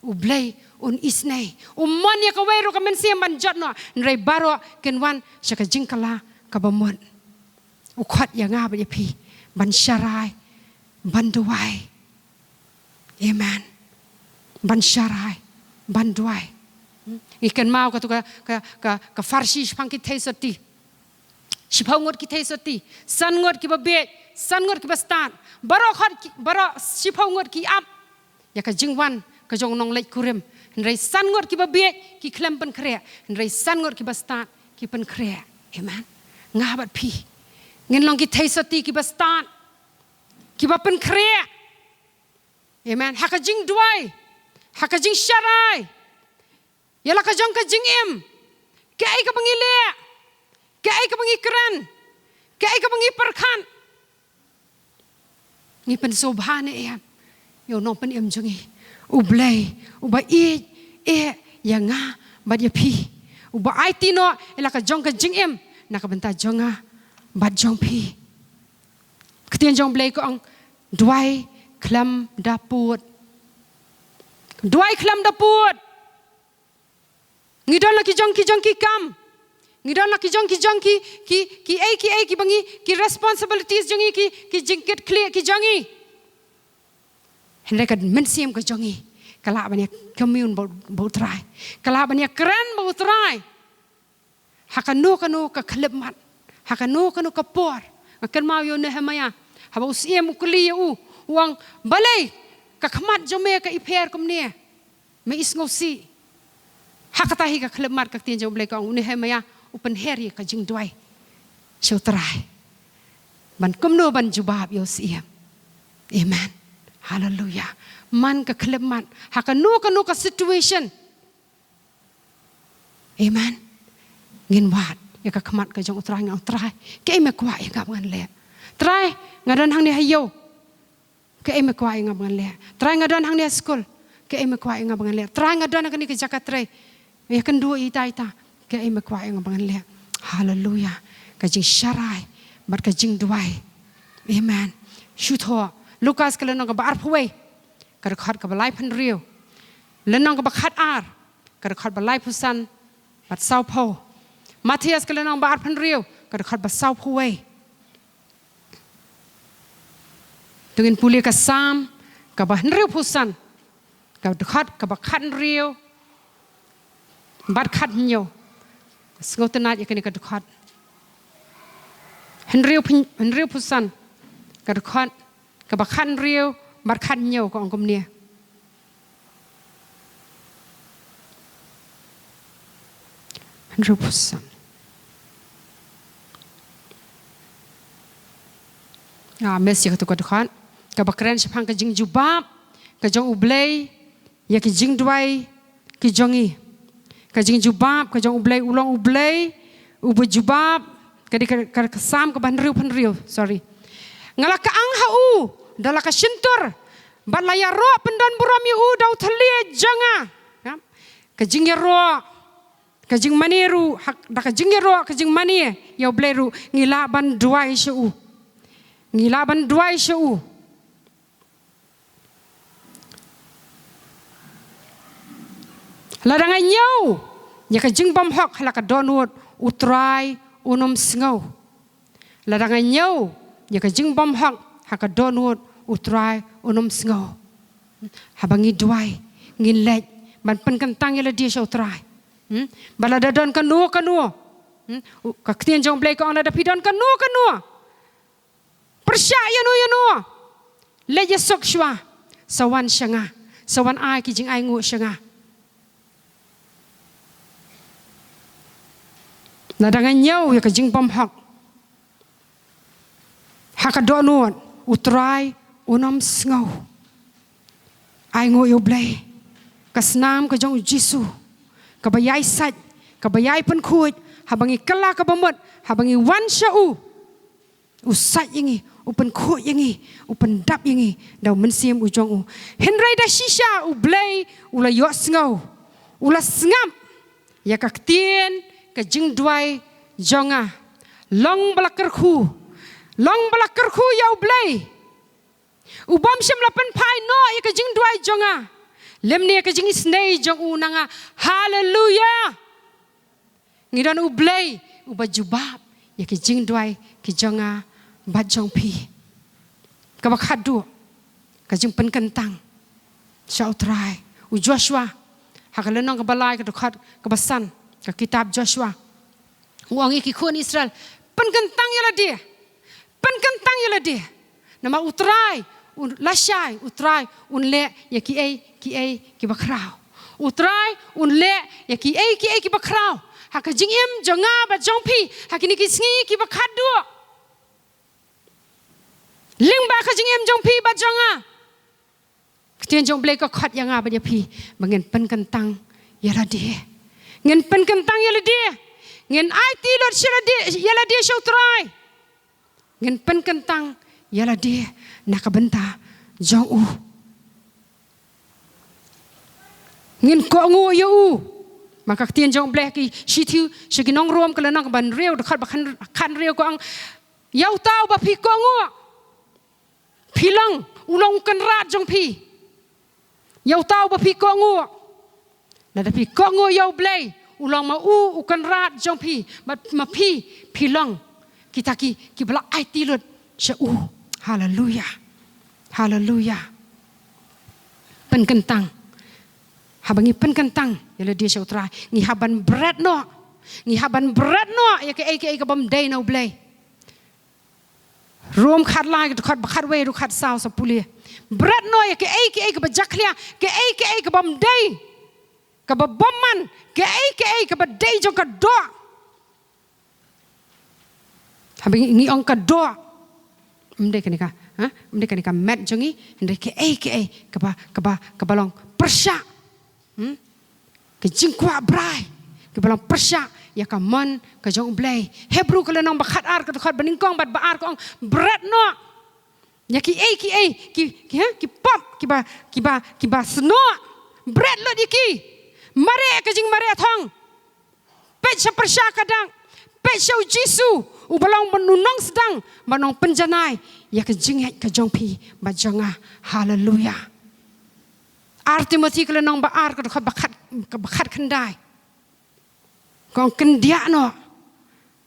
U Blei un isynei. Um mon ïa kawei ruh ka mynsiem ban jot noh, hynrei baroh kin wan sha ka jingkylla kaba mut. U khot ïa nga bad ïa phi ban sharai, ban duwai. Amen. Ban sharai, ban duwai. Hmm? Ngi kynmaw katu ka, ka, ka, ka pharshi shaphang ki theisotti. Shiphew ngut ki theisotti, san ngut kiba bieit, san ngut kiba stad. Baroh khot ki, baroh shiphew ngut ki ap ïa ka jingwan ka jong u nongleit kurim. Hynrei san ngut kiba bieit ki khlem pynkhreh, hynrei san ngut kiba stad ki pynkhreh. Amen. Nga bad phi ngin long ki theisotti kiba stad, kiba pynkhreh. Amen. Ha ka jingduwai, ha ka jingsharai ïa la ka jong ka jingim. Kaei kaba ngi leh, kaei kaba ngi kren, kaei kaba ngi pyrkhat, ngi pynsngewbha ne em ïa u Nongpynim jong ngi, U Blei uba ïeit eh ïa nga bad ïa phi, uba aiti noh ïa la ka jong ka jingim na ka bynta jong nga bad jong phi. Ka ktien jong U Blei ka ong, duwai khlem da pud. Duwai khlem da pud. Ngi don la ki jong, ki jong ki kam. Ngi don la ki jong, ki jong ki, ki, kiei kiei kiba ngi, ki responsibilities jong ngi, ki, ki jingkitkhlieh ki jong ngi. Hynrei ka mynsiem ka jong ngi ka lah ban ïa commune bad, bad U Trai. Ka lah ban ïa kren bad U Trai ha kano kano ka khyllipmat, ha kano kano ka por. Nga kynmaw ïa u Nehemiah, haba u syiem u kylli ïa u, u ong, balei ka khmat jong me ka ipher kumne? Me isngewsih. Ha kata hi ka khyllipmat ka ktien jong U Blei ka ong, u Nehemiah u pynher ïa ka jingduwai sha u Trai ban kumno ban jubab ïa u Syiem. Amen. Haleluya. Man ka khyllipmat ha kano kano ka situation. Amen. Ngin wad ïa ka khmat ka jong u Trai, nga ong, Trai, kaei me kwah ïa nga ba ngan leh? Trai, nga don hangne ha ïew, kaei me kwah ïa nga ba ngan leh? Trai, nga don hangne ha skul, kaei me kwah ïa nga ba ngan leh? Trai, nga don ha kane ka jaka trei, ïakynduh ïa ita ita, kaei me kwah ïa nga ba ngan leh? Haleluya. Ka jingsharai bad ka jingduwai. Amen. Shu thoh Lukas ka lynnong kaba arphew wei, ka dkhot kaba laiphew hynriew. Lynnong kaba khatar, ka dkhot ba laiphew san bad sawphew. Mathaios ka lynnong ba arphew hynriew, ka dkhot ba sawphew wei. To ngin pule ka Salm kaba hynriewphew san, ka dkhot kaba khathynriew bad khathynñiew. Sngewtynnat ïa kane ka dkhot. Hynriew phen-, hynriewphew san, ka dkhot kaba khathynriew bad khathynñiew, ka ong kumne. Hynriewphew san. Ah, mes ïa kato ka dkhot kaba kren shaphang ka jingjubab ka jong U Blei ïa ki jingduwai ki jong ngi. Ka jingjubab ka jong U Blei, u long U Blei uba jubab. Ka dei ka, ka, ka Salm kaba hynriewphew hynriew, sorry. Nga la kyang ha u da la ka shyntur, bad la ïaroh pyndonburom ïa u da u thylliej jong nga. Ya. Ka jingïaroh, ka jingmane ruh, ha, da ka jingïaroh, ka jingmane ïa U Blei ruh, ngi lah ban duwai sha u. Ngi lah ban duwai sha u. Lada nga ñiew ïa ka jingbymhok ha la ka dohnud, U Trai un ym sngew. Lada nga ñiew ïa ka jingbymhok ha ka dohnud, U Trai un ym sngew. Haba ngi duwai, ngin leit ban pynkyntang ïa lade sha U Trai. Hmm? Ba lada don kano kano, hmm? U, ka ktien jong U Blei ka ong, lada phi don kano kano, pyrshah ïano ïano, leit ïasuk shuwa, sa wan sha nga, sa wan ai ki jingainguh sha nga. Lada nga ñiew ïa ka jingbymhok ha ka dohnud, U Trai un ym sngew. Ainguh ïa U Blei. Ka snam ka jong U Jisu, kaba ïai sait, kaba ïai pynkhuid, haba ngi kylla ka bamut, haba ngi wan sha u, u sait ïa ngi, u pynkhuid ïa ngi, u pyndap ïa ngi da U Mynsiem u jong u. Hynrei da shisha U Blei u la ïohsngew, u la sngap ïa ka ktien ka jingduwai jong nga. Long ba la kyrkhu, long ba la kyrkhu ïa U Blei, u bym shym la pynphai noh ïa ka jingduwai jong nga, lymne ïa ka jingisynei jong u na nga. Haleluya. Ngi don U Blei uba jubab ïa ki jingduwai ki jong nga bad jong phi. Kaba khatduh, ka jingpynkyntang sha U Trai. U Joshua, ha ka lynnong kaba lai, ka dkhot kaba san, ka kitab Joshua, u ong ïa ki khun Israel, pynkyntang ïa lade, pynkyntang ïa lade. Namar U Trai un lashai, U Trai un leh ïa kiei kiei kiba khraw. U Trai un leh ïa kiei kiei kiba khraw ha ka jingim jong nga bad jong phi ha kine ki sngi kiba khatduh. Lyngba ka jingim jong phi bad jong nga, ka ktien jong U Blei ka khot ïa nga bad ïa phi ba ngin pynkyntang ïa lade. Ngin pynkyntang ïa lade. Ngin aiti lut sha lade, ïa lade sha U Trai. Ngin pynkyntang ïa lade na ka bynta jong u. Ngin kohnguh ïa u. Namar ka ktien jong U Blei ha ki shithi sha ki nong Rom, ka lynnong kaba hynriew, dkhot ba khan, khathynriew, ka ong, ïa uta uba phi kohnguh, phi long, u long u kynrad jong phi. Ïa uta uba phi kohnguh. Lada phi kohnguh ïa U Blei, u long ma u u kynrad jong phi, ma, ma phi, phi long kita ki, kiba la aiti lut sha u. Haleluya. Haleluya. Pynkyntang. Haba ngi pynkyntang ïa lade sha U Trai, ngi hap ban bret noh. Ngi hap ban bret noh ïa kaei kaei ka bym dei na U Blei. Rom khatlai, dkhot ba khatwei, dkhot khatsaw, sa pule. Bret noh ïa kaei kaei kaba jakhlia, kaei kaei ka bym dei, kaba bymman, kaei kaei kaba dei jong ka doh. Haba ngi, ngi ong ka doh, ym dei kane ka, ha? Ym dei kane ka met jong ngi, hynrei kiei kiei kaba, kaba, kaba long pyrshah. Hmm? Ka jingkwah brai, kaba long pyrshah ïa ka mon ka jong U Blei. Hebru ka lynnong ba khatar ka dkhot ba nyngkong bad ba ar ka ong, bret noh ïa kiei kiei ki, ki, ha? Ki pop kiba, kiba, kiba snoh. Bret lut ïa ki. Mareh ka jingmareh thong. Peit sha pyrshah ka dak. Peit sha U Jisu uba long ban u nongsdang, ban nongpynjanai ïa ka jingngeit ka jong phi bad jong nga. Haleluya. Ar Timothi ka lynnong ba ar ka dkhot ba khat, ba khat khyndai. Ka ong kyndiah noh.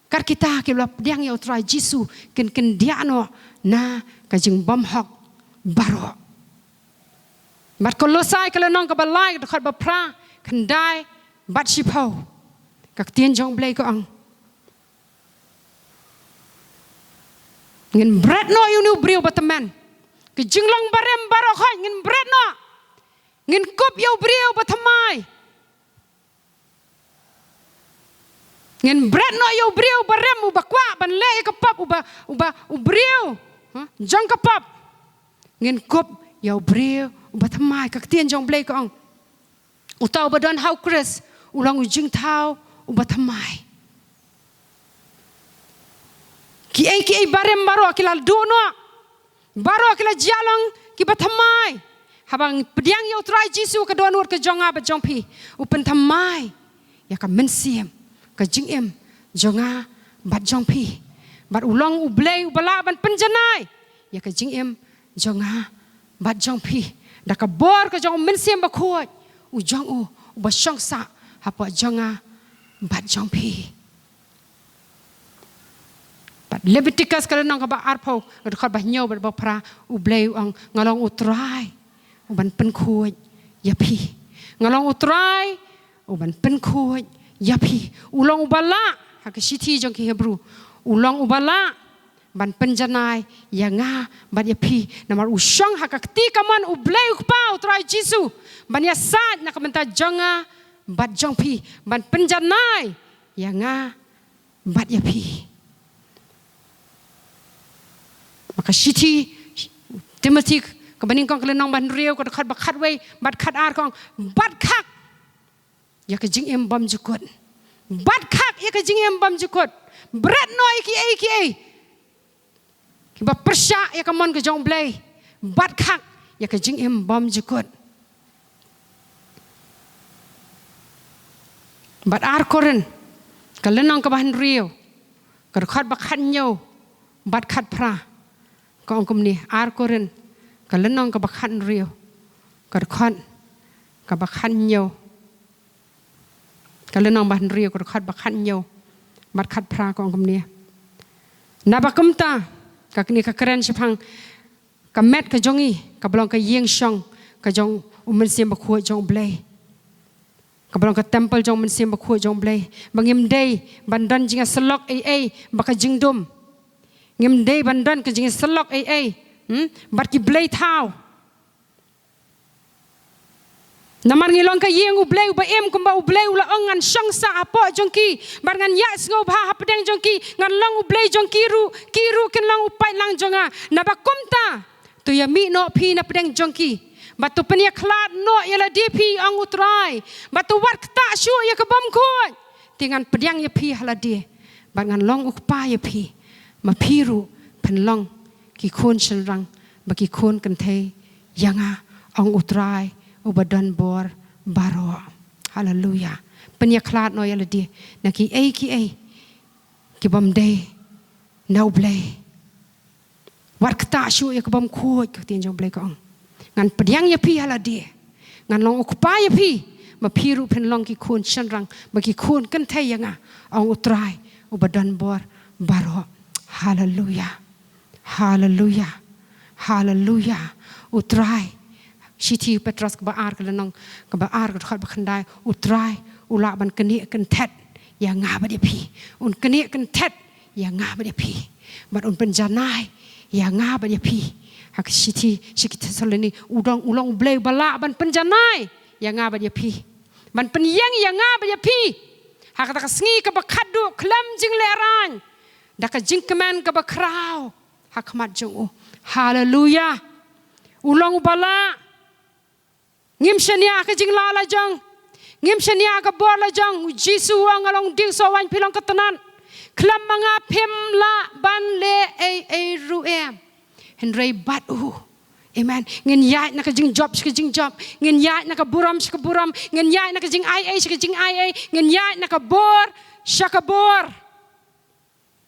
Kat kita kiba la pdiang ïa U Trai Jisu kin kyndiah noh na ka jingbymhok baroh. Bad Kolosai ka lynnong kaba lai ka dkhot ba phra, khyndai bad shiphew. Ka ktien jong U Blei ka ong, ngin bret noh ïa une u briew ba tymmen. Ka jinglong ba rem baroh khoit ngin bret noh. Ngin kup ïa u briew ba thymmai. Ngin bret noh ïa u briew ba rem, uba kwah ban leh ïa ka pop, uba, uba, u briew, ha, jong ka pop. Ngin kup ïa u briew uba thymmai. Ka ktien jong U Blei ka ong, uta uba don ha U Khrist u long u jingthaw uba thymmai. Kiei kiei ba rem baroh ki la duh noh. Baroh ki la jia long kiba thymmai. Haba ngi pdiang ïa U Trai Jisu ka dohnud ka jong nga bad jong phi, u pynthymmai ïa ka mynsiem, ka jingim jong nga bad jong phi. Bad u long U Blei uba lah ban pynjanai ïa ka jingim jong nga bad jong phi da ka bor ka jong U Mynsiem Bakhuid u jong u, uba shongsah hapoh jong nga bad jong phi. Bad Leviticus ka lynnong kaba arphew, ka dkhot ba hynñiew bad ba phra, U Blei u ong, nga long U Trai uban pynkhuid ïa phi. Nga long U Trai uban pynkhuid ïa phi. U long uba lah, ha ka shithi jong ki Hebru, u long uba lah ban pynjanai ïa nga bad ïa phi. Namar u shong ha ka kti kamon U Blei U Kpa, U Trai Jisu, ban ïasaid na ka bynta jong nga bad jong phi, ban pynjanai ïa nga bad ïa phi. Bad ka shithi Timothi kaba nyngkong ka lynnong ba hynriew, ka dkhot ba khatwei bad khatar ka ong, bat khak ïa ka jingim bymjukut. Bat khak ïa ka jingim bymjukut. Bret noh ïa kiei kiei kiba pyrshah ïa ka mon ka jong U Blei. Bat khak ïa ka jingim bymjukut. Bad Ar Korinth ka lynnong kaba hynriew, ka dkhot ba khathynñiew bad khatphra, ka ong kumne. Ar Korinth ka lynnong kaba khathynriew, ka dkhot kaba khathynñiew, ka lynnong ba hynriew, ka dkhot ba khathynñiew bad khatphra, ka ong kumne. Naba kumta, ka kane ka kren shaphang ka met ka jong ngi kaba long ka ïing shong ka jong U Mynsiem Bakhuid jong U Blei, kaba long ka templ jong U Mynsiem Bakhuid jong U Blei, ba ngim dei ban don jingïasyllok ei ei bad ka jingdum. Ngim dei ban don ka jingïasyllok ei ei, hmm, bad ki blei thaw. Namar ngi long ka ïing U Blei uba im, kumba U Blei u la ong, ngan shong sah hapoh jong ki bad ngan ïaid sngewbha hapdeng jong ki. Ngan long U Blei jong ki ruh, ki ruh kin long u paidlang jong nga. Naba kumta, to ïamih noh phi napdeng jong ki, bad to pynïakhlad noh ïa lade phi, ong U Trai, bad to wat ktah shuh ïa ka bymkhuid. Te ngan pdiang ïa phi ha lade bad ngan long U Kpa ïa phi, ma phi ruh phin long ki khun shynrang bad ki khun kynthei ïa nga, ong U Trai uba don bor baroh. Haleluya. Pynïakhlad noh ïa lade na kiei kiei ki bym dei na U Blei. Wat ktah shuh ïa ka bymkhuid, ka ktien jong U Blei ka ong. Ngan pdiang ïa phi ha lade, ngan long U Kpa ïa phi, ma phi ruh phin long ki khun shynrang bad ki khun kynthei ïa nga, ong U Trai uba don bor baroh. Haleluya. Haleluya. Haleluya. U Trai, shithi Petros kaba ar ka lynnong kaba ar ka dkhot ba khyndai, U Trai u lah ban knieh kynthet ïa nga bad ïa phi. Un knieh kynthet ïa nga bad ïa phi bad un pynjanai ïa nga bad ïa phi. Ha ka shithi sha ki Thessaloni, u dang, u long U Blei uba lah ban pynjanai ïa nga bad ïa phi, ban pynïeng ïa nga bad ïa phi ha kata ka sngi kaba khatduh khlem jinglehrain. Da ka jingkmen kaba khraw ha khmat jong u. Haleluya. U long uba lah. Ngim shaniah ha ka jinglah la jong. Ngim shaniah ha ka bor la jong. U Jisu u ong nga long dieng soh waiñ, phi long ka tnat. Khlem ma nga phim lah ban leh ei ei ruh em. Hynrei bad u. Amen. Ngin ïaid na ka jingjop sha ka jingjop. Ngin ïaid na ka burom sha ka burom. Ngin ïaid na ka jingaiei sha ka jingaiei. Ngin ïaid na ka bor sha ka bor.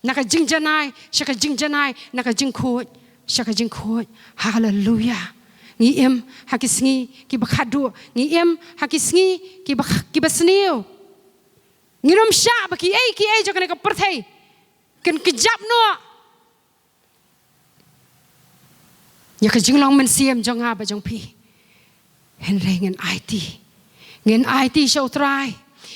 Na ka jingjanai sha ka jingjanai, na ka jingkhuid sha ka jingkhuid. Haleluya. Ngi im ha ki sngi kiba khadduh, ngi im ha ki sngi kiba, kiba sniew. Ngin ym shah ba kiei kiei jong kane ka pyrthei kin kjap noh ïa ka jinglong mynsiem jong nga bad jong phi. Hynrei ngin aiti. Ngin aiti sha U Trai.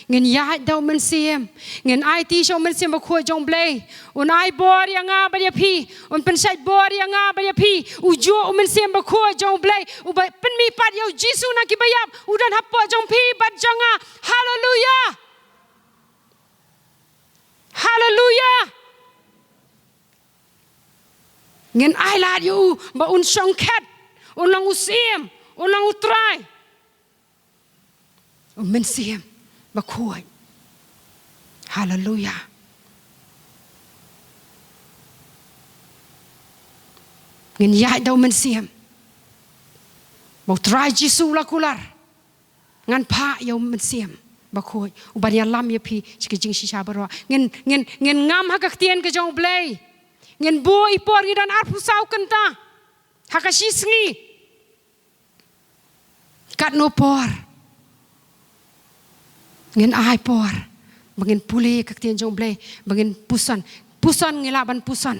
Ngin ïaid da U Mynsiem. Ngin aiti sha U Mynsiem Bakhuid jong U Blei. Un ai bor ïa nga bad ïa phi. Un pynshait bor ïa nga bad ïa phi. U juh U Mynsiem Bakhuid jong U Blei, uba pynmihpat ïa U Jisu na kiba ïap, u don hapoh jong phi bad jong nga. Haleluya. Haleluya. Ngin ai lad ïa u ba un shong khet, un long u Syiem, un long U Trai. U Mynsiem Bakhuid. Haleluya. Ngin ïaid da U Mynsiem. Ba U Trai Jisu u la kular. Ngan phah ïa U Mynsiem Bakhuid uban ïalam ïa phi sha ki jingshisha baroh. Ngin, ngin, ngin ngam ha ka ktien ka jong U Blei. Ngin buh i por, ngi don arphew saw kynta ha ka shi sngi. Katno por ngin ai por ba ngin pule ïa ka ktien jong U Blei, ba ngin puson. Puson, ngi lah ban puson.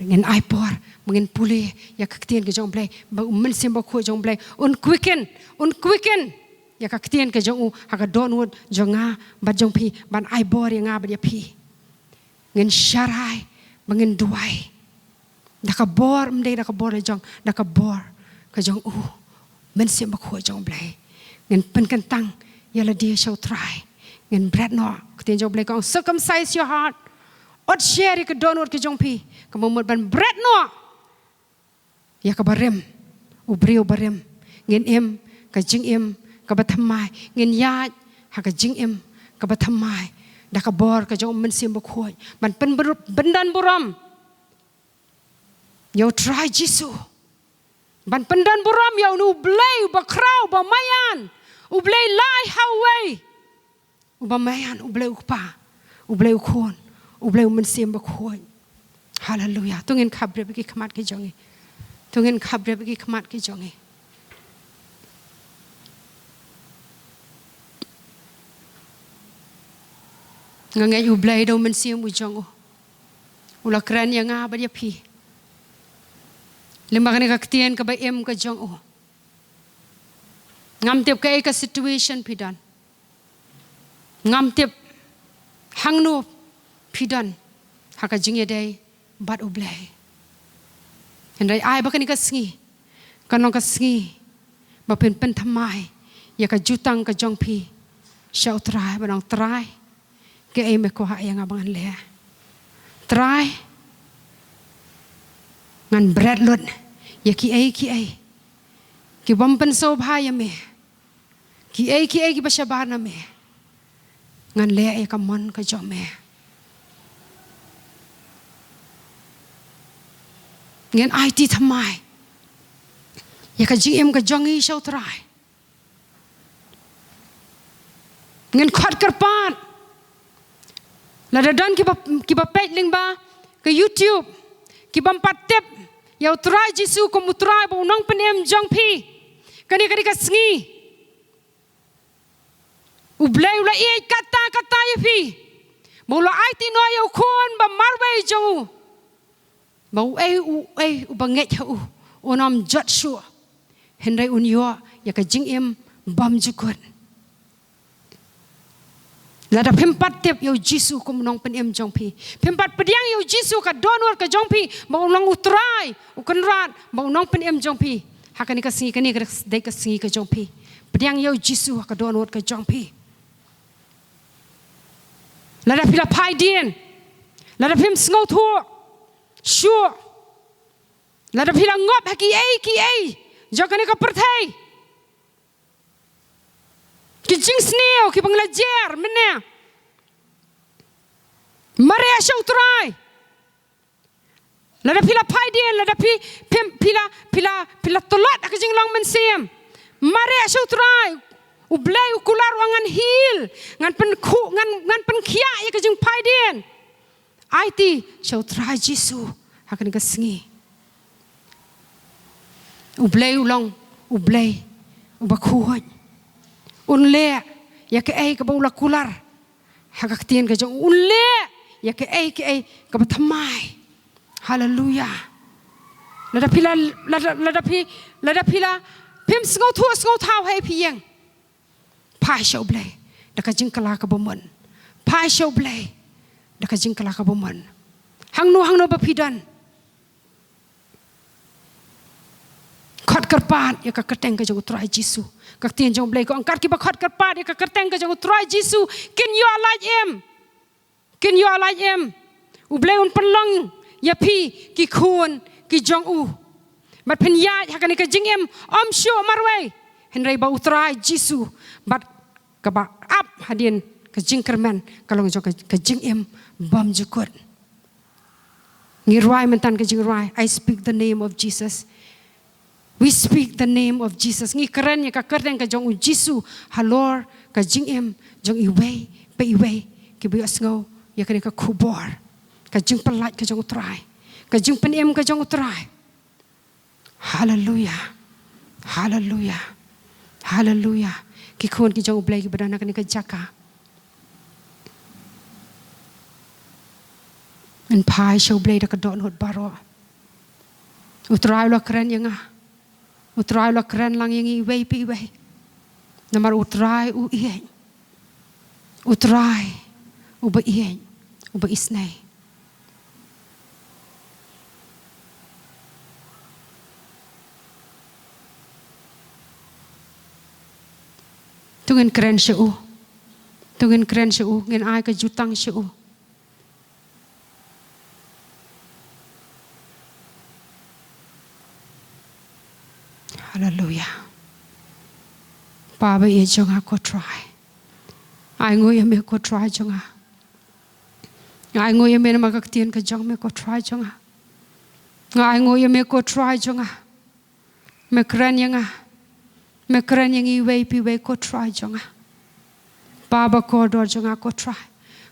Ngin ai por ba ngin pule ïa ka ktien ka jong U Blei, ba U Mynsiem Bakhuid jong U Blei un quicken, un quicken ïa ka ktien ka jong u ha ka dohnud jong nga bad jong phi, ban ai bor ïa nga bad ïa phi. Ngin sharai ba ngin duwai da ka bor, ym dei da ka bor la jong, da ka bor ka jong U Mynsiem Bakhuid jong U Blei. Ngin pynkyntang ïa lade sha U Trai. Ngin bret noh. Ka ktien jong U Blei ka ong, circumcise your heart. Ot sher ïa ka dohnud ka jong phi, ka mut ban bret noh ïa ka barim, u briew barim. Ngin im ka jingim kaba thymmai. Ngin ïaid ha ka jingim kaba thymmai da ka bor ka jong U Mynsiem Bakhuid, ban pynbur-, pyndonburom ïa U Trai Jisu. Ban pyndonburom ïa une U Blei uba khraw, uba maïan, U Blei lai ha uwei, uba maïan, U Blei U Kpa, U Blei U Khun, U Blei U Mynsiem Bakhuid. Haleluya. To ngin khapbrip ïa ki khmat ki jong ngi. To ngin khapbrip ïa ki khmat ki jong ngi. Nga ngeit U Blei da U Mynsiem u jong u, u la kren ïa nga bad ïa phi lyngba kane ka ktien kaba im ka jong u. Ngam tip kaei ka situation phi don. Ngam tip hangno phi don ha ka jingïadei bad U Blei. Hynrei ai ba kane ka sngi kan long ka sngi ba phin pynthymmai ïa ka jutang ka jong phi sha U Trai, ban ong, Trai, kaei me kwah ïa nga ba ngan leh? Trai, ngan bret lut ïa kiei kiei ki bym pynsngewbha ïa me, kiei kiei kiba shabar na me. Ngan leh ïa ka mon ka jong me. Ngin aiti thymmai ïa ka jingim ka jong ngi sha U Trai. Ngin khot kyrpad. Lada don kiba, kiba peit lyngba ka YouTube, ki bym pat tip ïa U Trai Jisu kum U Trai bad U Nongpynim jong phi, kane ka dei ka sngi. U Blei u la ïeit katta katta ïa phi, ba u la aiti noh ïa U Khun ba marwei jong u, ba uei uei uba ngeit ha u un ym jot shuh, hynrei un ïoh ïa ka jingim bym jukut. Lada phim pat tip ïa U Jisu kum U Nongpynim jong phi, phim pat pdiang ïa U Jisu ka dohnud ka jong phi, ba un long U Trai, U Kynrad bad U Nongpynim jong phi, ha kane ka sngi, kane ka dei ka sngi ka jong phi. Pdiang ïa U Jisu ha ka dohnud ka jong phi. Lada phi la phai dien, Lada phim sngewthuh shuh, lada phi la ngop ha kiei kiei jong kane ka pyrthei, ki jingsniew kiba nga la jer mynne, mareh sha U Trai. Lada phi la phaidien, lada phi, phim, phi la, phi la, phi la tlot ha ka jinglong mynsiem, mareh sha U Trai. U Blei u kular, u ong, ngan heal, ngan pynkhuid, ngan, ngan pynkhiah ïa ka jingphaidien. Aiti sha U Trai Jisu ha kane ka sngi. U Blei u long U Blei uba khuid. Un leh ïa kaei kaba u la kular ha ka ktien ka jong u. Un leh ïa kaei kaei kaba thymmai. Haleluya. Lada phi la, lada, lada phi, lada phi la phim sngewthuh sngewthaw ha ei phi ïeng, phai sha U Blei da ka jingkylla kaba mon. Phai sha U Blei da ka jingkylla kaba mon. Hangno hangno ba phi don, khot kyrpad ïa ka kyrteng ka jong U Trai Jisu. Ka ktien jong U Blei ka ong, kat kiba khot kyrpad ïa ka kyrteng ka jong U Trai Jisu kin ïoh lait im. Kin ïoh lait im. U Blei un pynlong ïa phi ki khun ki jong u. Bad phin ïaid ha kane ka jingim ym shuh marwei, hynrei ba U Trai Jisu bad kaba ap hadien ka jingkyrmen ka long jong ka, ka jingim bymjukut. Ngi rwai mynta ka jingrwai, I speak the name of Jesus. We speak the name of Jesus. Ngi kren ïa ka kyrteng ka jong U Jisu halor ka jingim jong iwei pa iwei kiba ïohsngew ïa kane ka khubor, ka jingpyllait ka jong U Trai, ka jingpynim ka jong U Trai. Haleluya. Haleluya. Haleluya. Ki khun ki jong U Blei kiba don ha kane ka jaka, ngin phai sha U Blei da ka dohnud baroh. U Trai u la kren ïa nga. U Trai u la kren lang ïa ngi iwei pa iwei. Namar U Trai u ïeit. U Trai uba ïeit, uba isnei. To ngin kren sha u. To ngin kren sha u, ngin ai ka jutang sha u. Haleluya. Pa ba ïeit jong nga ko Trai. Nga ainguh ïa me ko Trai jong nga. Nga ainguh ïa me namar ka ktien ka jong me ko Trai jong nga. Nga ainguh ïa me ko Trai jong nga. Me kren ïa nga. Me kren ïa ngi iwei pa iwei ko Trai jong nga. Pa ba kordor jong nga ko Trai.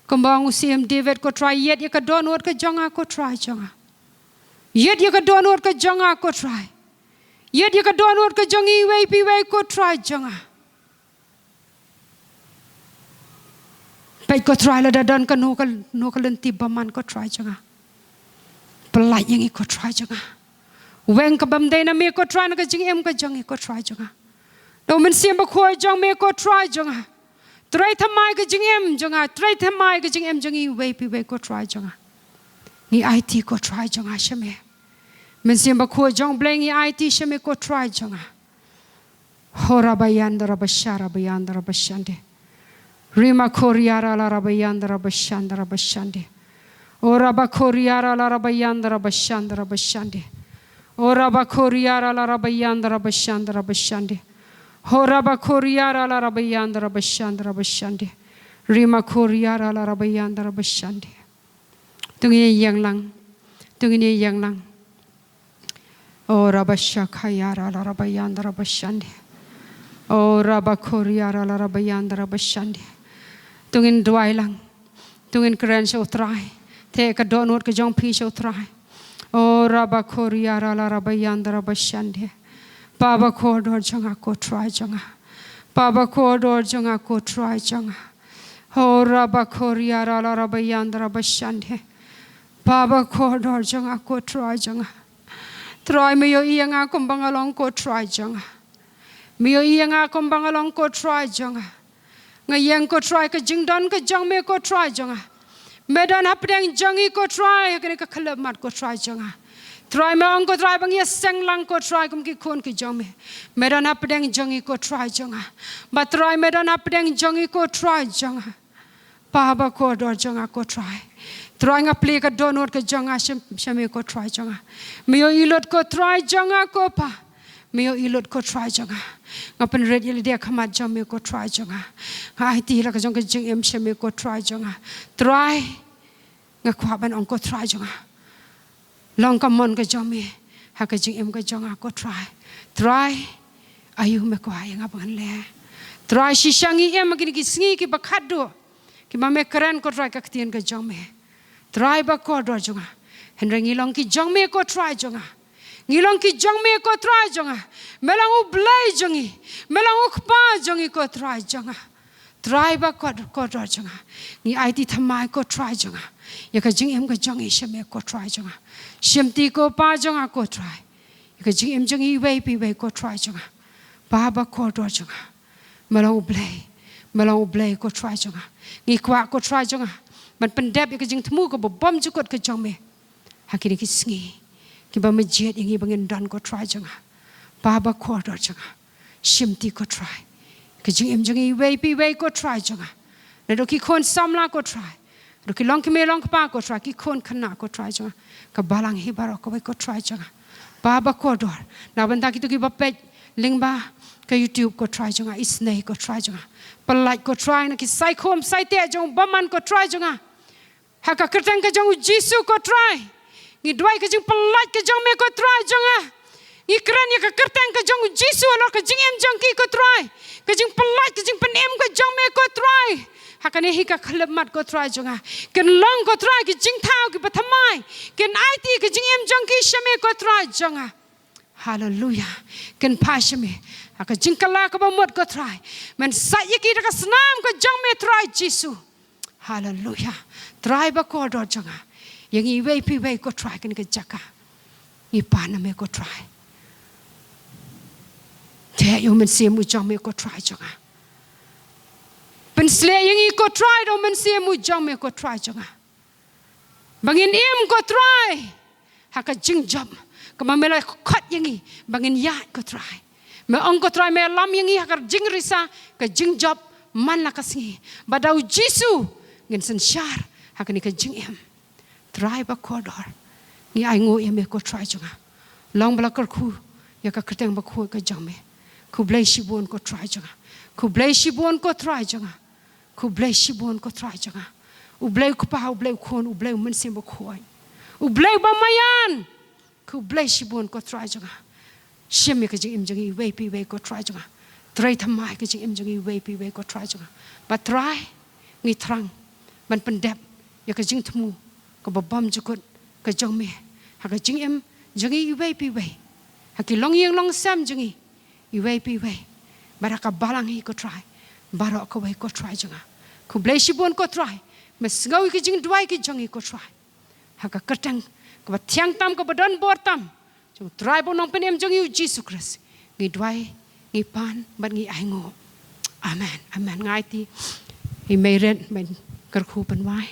Kumba ong u Syiem David ko Trai, ïeit ïa ka dohnud ka jong nga ko Trai jong nga. Ïeit ïa ka dohnud ka jong nga ko Trai. Ïeit ïa ka dohnud ka jong ngi iwei pa iwei ko Trai jong nga. Peit ko Trai, lada don kano ka, kano ka lynti bymman ko Trai jong nga, pyllait ïa ngi ko Trai jong nga. Weng ka bym dei na me ko Trai na ka jingim ka jong ngi ko Trai jong nga. Da U Mynsiem Bakhuid jong me ko Trai jong nga, trei thymmai ka jingim jong nga, trei thymmai ka jingim jong ngi iwei pa iwei ko Trai jong nga. Ngi aiti ko Trai jong nga sha me. Mynsiem Bakhuid jong U Blei, ngi aiti sha me ko Trai jong nga. Ho rabayanda rabashara bayanda rabashande. Rima koriara la rabayanda rabashanda rabashande. O raba koriara la rabayanda rabashanda rabashande. O raba koriara la rabayanda rabashanda rabashande. Ho raba koriara la rabayanda rabashanda rabashande. Rima koriara la rabayanda rabashande. To ngin ïeng lang. To ngin ïeng lang. O rabashakayara la rabayanda rabashande. O rabakoriara la rabayanda rabashande. To ngin duwai lang. To ngin kren sha U Trai. Theh ka dohnud ka jong phi sha U Trai. O rabakoriara la rabayanda rabashande. Pa ba kordor jong nga ko Trai jong nga. Pa ba kordor jong nga ko Trai jong nga. O rabakoriara la rabayanda rabashande. Pa ba kordor jong nga ko Trai jong nga. Trai, me ïohi ïa nga kumba nga long ko Trai jong nga. Me ïohi ïa nga kumba nga long ko Trai jong nga. Nga ïeng ko Trai ka jingdon ka jong me ko Trai jong nga. Me don hapdeng jong ngi ko Trai ha kane ka khyllipmat ko Trai jong nga. Trai, me ong ko Trai ba ngi ïaseng lang ko Trai kum ki khun ki jong me. Me don hapdeng jong ngi ko Trai jong nga. Ba Trai, me don hapdeng jong ngi ko Trai jong nga. Pa ba kordor jong nga ko Trai. Trai nga plie ka dohnud ka jong nga sha, sha me ko Trai jong nga. Me ïohi lut ko Trai jong nga ko Pa. Me ïohi lut ko Trai jong nga. Nga pynrit ïa lade ha khmat jong me ko Trai jong nga. Nga aiti la ka jong ka jingim sha me ko Trai jong nga. Trai nga kwah ban ong ko Trai jong nga. Long ka mon ka jong me ha ka jingim ka jong nga ko Trai. Trai, aïu me kwah ïa nga ban leh. Trai shisha ngi im ha kine ki sngi kiba khatduh. Kiba me kren ko Trai ka ktien ka jong me. Trai ba kordor jong nga. Hynrei ngi long ki jong me ko Trai jong nga. Ngi long ki jong me ko Trai jong nga. Me long U Blei jong ngi. Me long U Kpa jong ngi ko Trai jong nga. Trai ba kordor jong nga. Ngi aiti thymmai ko Trai jong nga. Ïa ka jingim ka jong ngi sha me ko Trai jong nga. Shimti ko Pa jong nga ko Trai. Ïa ka jingim jong ngi iwei pa iwei ko Trai jong nga. Pa ba kordor jong nga. Me long U Blei. Me long U Blei ko Trai jong nga. Ngi kwah ko Trai jong nga ban pyndep ïa ka jingthmu kaba bymjukut ka jong me. Ha kine ki sngi kiba me jied ïa ngi ba ngin don ko Trai jong nga. Pa ba kordor jong nga. Shimti ko Trai. Ka jingim jong ngi iwei pa iwei ko Trai jong nga. Naduh ki khun samla ko Trai. Naduh ki longkmie longkpa ko Trai, ki khun khynnah ko Trai jong nga. Ka balang hi baroh kawei ko Trai jong nga. Pa ba kordor. Na bynta kito kiba peit lyngba ka YouTube ko Trai jong nga, isynei ko Trai jong nga. Pyllait ko Trai na ki saikhum saiteh jong u bymman ko Trai jong nga. Ha ka kyrteng ka jong U Jisu ko Trai. Ngi duwai ka jingpyllait ka jong me ko Trai jong nga. Ngi kren ïa ka kyrteng ka jong U Jisu halor ka jingim jong ki ko Trai. Ka jingpyllait ka jingpynim ka jong me ko Trai. Ha kane hi ka khyllipmat ko Trai jong nga. Kin long ko Trai ki jingthaw kiba thymmai. Kin aiti ka jingim jong ki sha me ko Trai jong nga. Haleluya. Kin phai sha me ha ka jingkylla kaba mut ko Trai. Men sait ïa ki da ka snam ka jong me Trai Jisu. Haleluya. Trai ba kordor jong nga. Ïa ngi iwei pa iwei ko Trai kane ka jaka. Ngi pan na me ko Trai. Te ïa u Mynsiem u jong me ko Trai jong nga. Pynshlei ïa ngi ko Trai da u Mynsiem u jong me ko Trai jong nga. Ba ngin im ko Trai ha ka jingjop kaba me la khot ïa ngi ba ngin ïaid ko Trai. Me ong ko Trai me lam ïa ngi ha ka jingrisa ka jingjop man la ka sngi. Bad da U Jisu ngin synshar ha kane ka jingim. Trai ba kordor, ngi ainguh ïa me ko Trai jong nga. Long ba la kyrkhu ïa ka kyrteng bakhuid ka jong me. Khublei shibun ko Trai jong nga. Khublei shibun ko Trai jong nga. Khublei shibun ko Trai jong nga. U Blei U Kpa, U Blei U Khun, U Blei U Mynsiem Bakhuid. U Blei Bamaïan. Khublei shibun ko Trai jong nga. Shim ïa ka jingim jong ngi iwei pa iwei ko Trai jong nga. Trei thymmai ka jingim jong ngi iwei pa iwei ko Trai jong nga. Ba Trai ngi thrang ban pyndep ïa ka jingthmu kaba bymjukut ka jong me ha ka jingim jong ngi iwei pa iwei. Ha ki longïing longsem jong ngi iwei pa iwei. Bad ha ka balang hi ko Trai baroh kawei ko Trai jong nga. Khublei shibun ko Trai. Me sngew ïa ki jingduwai ki jong ngi ko Trai. Ha ka kyrteng kaba thiang tam kaba don bor tam jong U Trai bad U Nongpynim jong ngi U Jisu Khrist ngi duwai, ngi pan bad ngi ainguh. Amen. Amen. Nga aiti ïa i Meiret ban kyrkhu pynwai.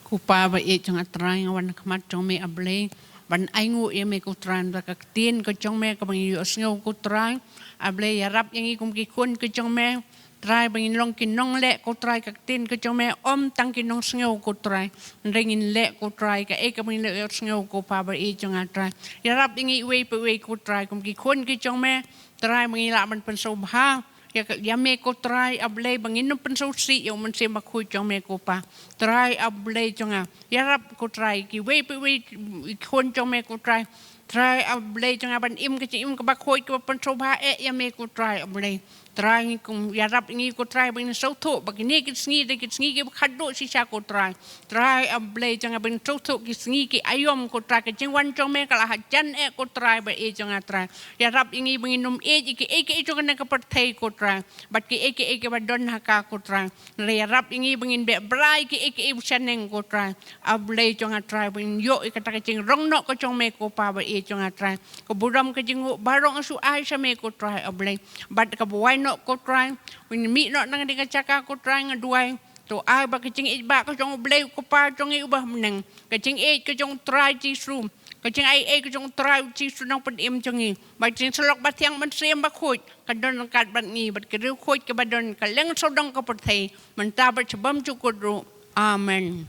Ko Pa ba ïeit jong nga Trai, nga wan ha khmat jong me A Blei ban ainguh ïa me ko Trai, da ka ktien ka jong me kaba ngi ïohsngew ko Trai. A Blei ïarap ïa ngi kum ki khun ki jong me Trai, ba ngin long ki nongleh ko Trai ka ktien ka jong me, ym tang ki nongsngew ko Trai. Hynrei ngin leh ko Trai kaei kaba ngin ïohsngew ko Pa ba ïeit jong nga Trai. Ïarap ïa ngi iwei pa iwei ko Trai kum ki khun ki jong me Trai, ba ngin lah ban pynsngewbha ïa ka, ïa me ko Trai A Blei, ba ngin nym pynsngewsih ïa U Mynsiem Bakhuid jong me ko Pa. Trai A Blei jong nga, ïarap ko Trai kiwei pa iwei i khun jong me ko Trai. Trai A Blei jong nga, ban im ka jingim kaba khuid kaba pynsngewbha eh ïa me ko Trai A Blei. Trai ngi kum ïarap ïa ngi ko Trai ba ngin sngewthuh ba kine ki sngi dei ki sngi kiba khatduh shisha ko Trai. Trai A Blei jong nga, ba ngin sngewthuh ki sngi ki aïom ko Trai, ka jingwan jong me ka la hajan eh ko Trai ba ïeit jong nga Trai. Ïarap ïa ngi ba ngin nym ïeit ïa kiei kiei jong kane ka pyrthei ko Trai, bad kiei kiei kiba don ha ka ko Trai. Hynrei ïarap ïa ngi ba ngin beh brai kiei kiei ba shaneng ko Trai. A Blei jong nga Trai, ba ngin ïoh ïa kata ka jingrong noh ka jong me ko Pa ba ïeit jong nga Trai. Ka burom ka jingnguh baroh nga shu ai sha me ko Trai A Blei. Bad kaba wai noh ko Trai, ba ngin mih noh na kane ka jaka ko Trai, nga duwai to ai ba ka jingïeit ba ka jong U Blei U Kpa jong ngi uba ha bneng, ka jingïeit ka jong U Trai Jisu, ka jingaiei ka jong U Trai Jisu Nongpynim jong ngi, ba ka jingsyllok bathiang Mynsiem Bakhuid ka don ryngkat bad ngi, bad ka riewkhuid kaba don ka liang sawdong ka pyrthei, mynta bad shabymjukut ruh. Amen.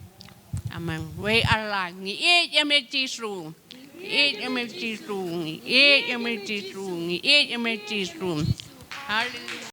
Amen. Wei ar lai, ngi ïeit ïa me Jisu. Ngi ïeit ïa me Jisu. Ngi ïeit ïa me Jisu. Ngi ïeit ïa me Jisu. Haleluya.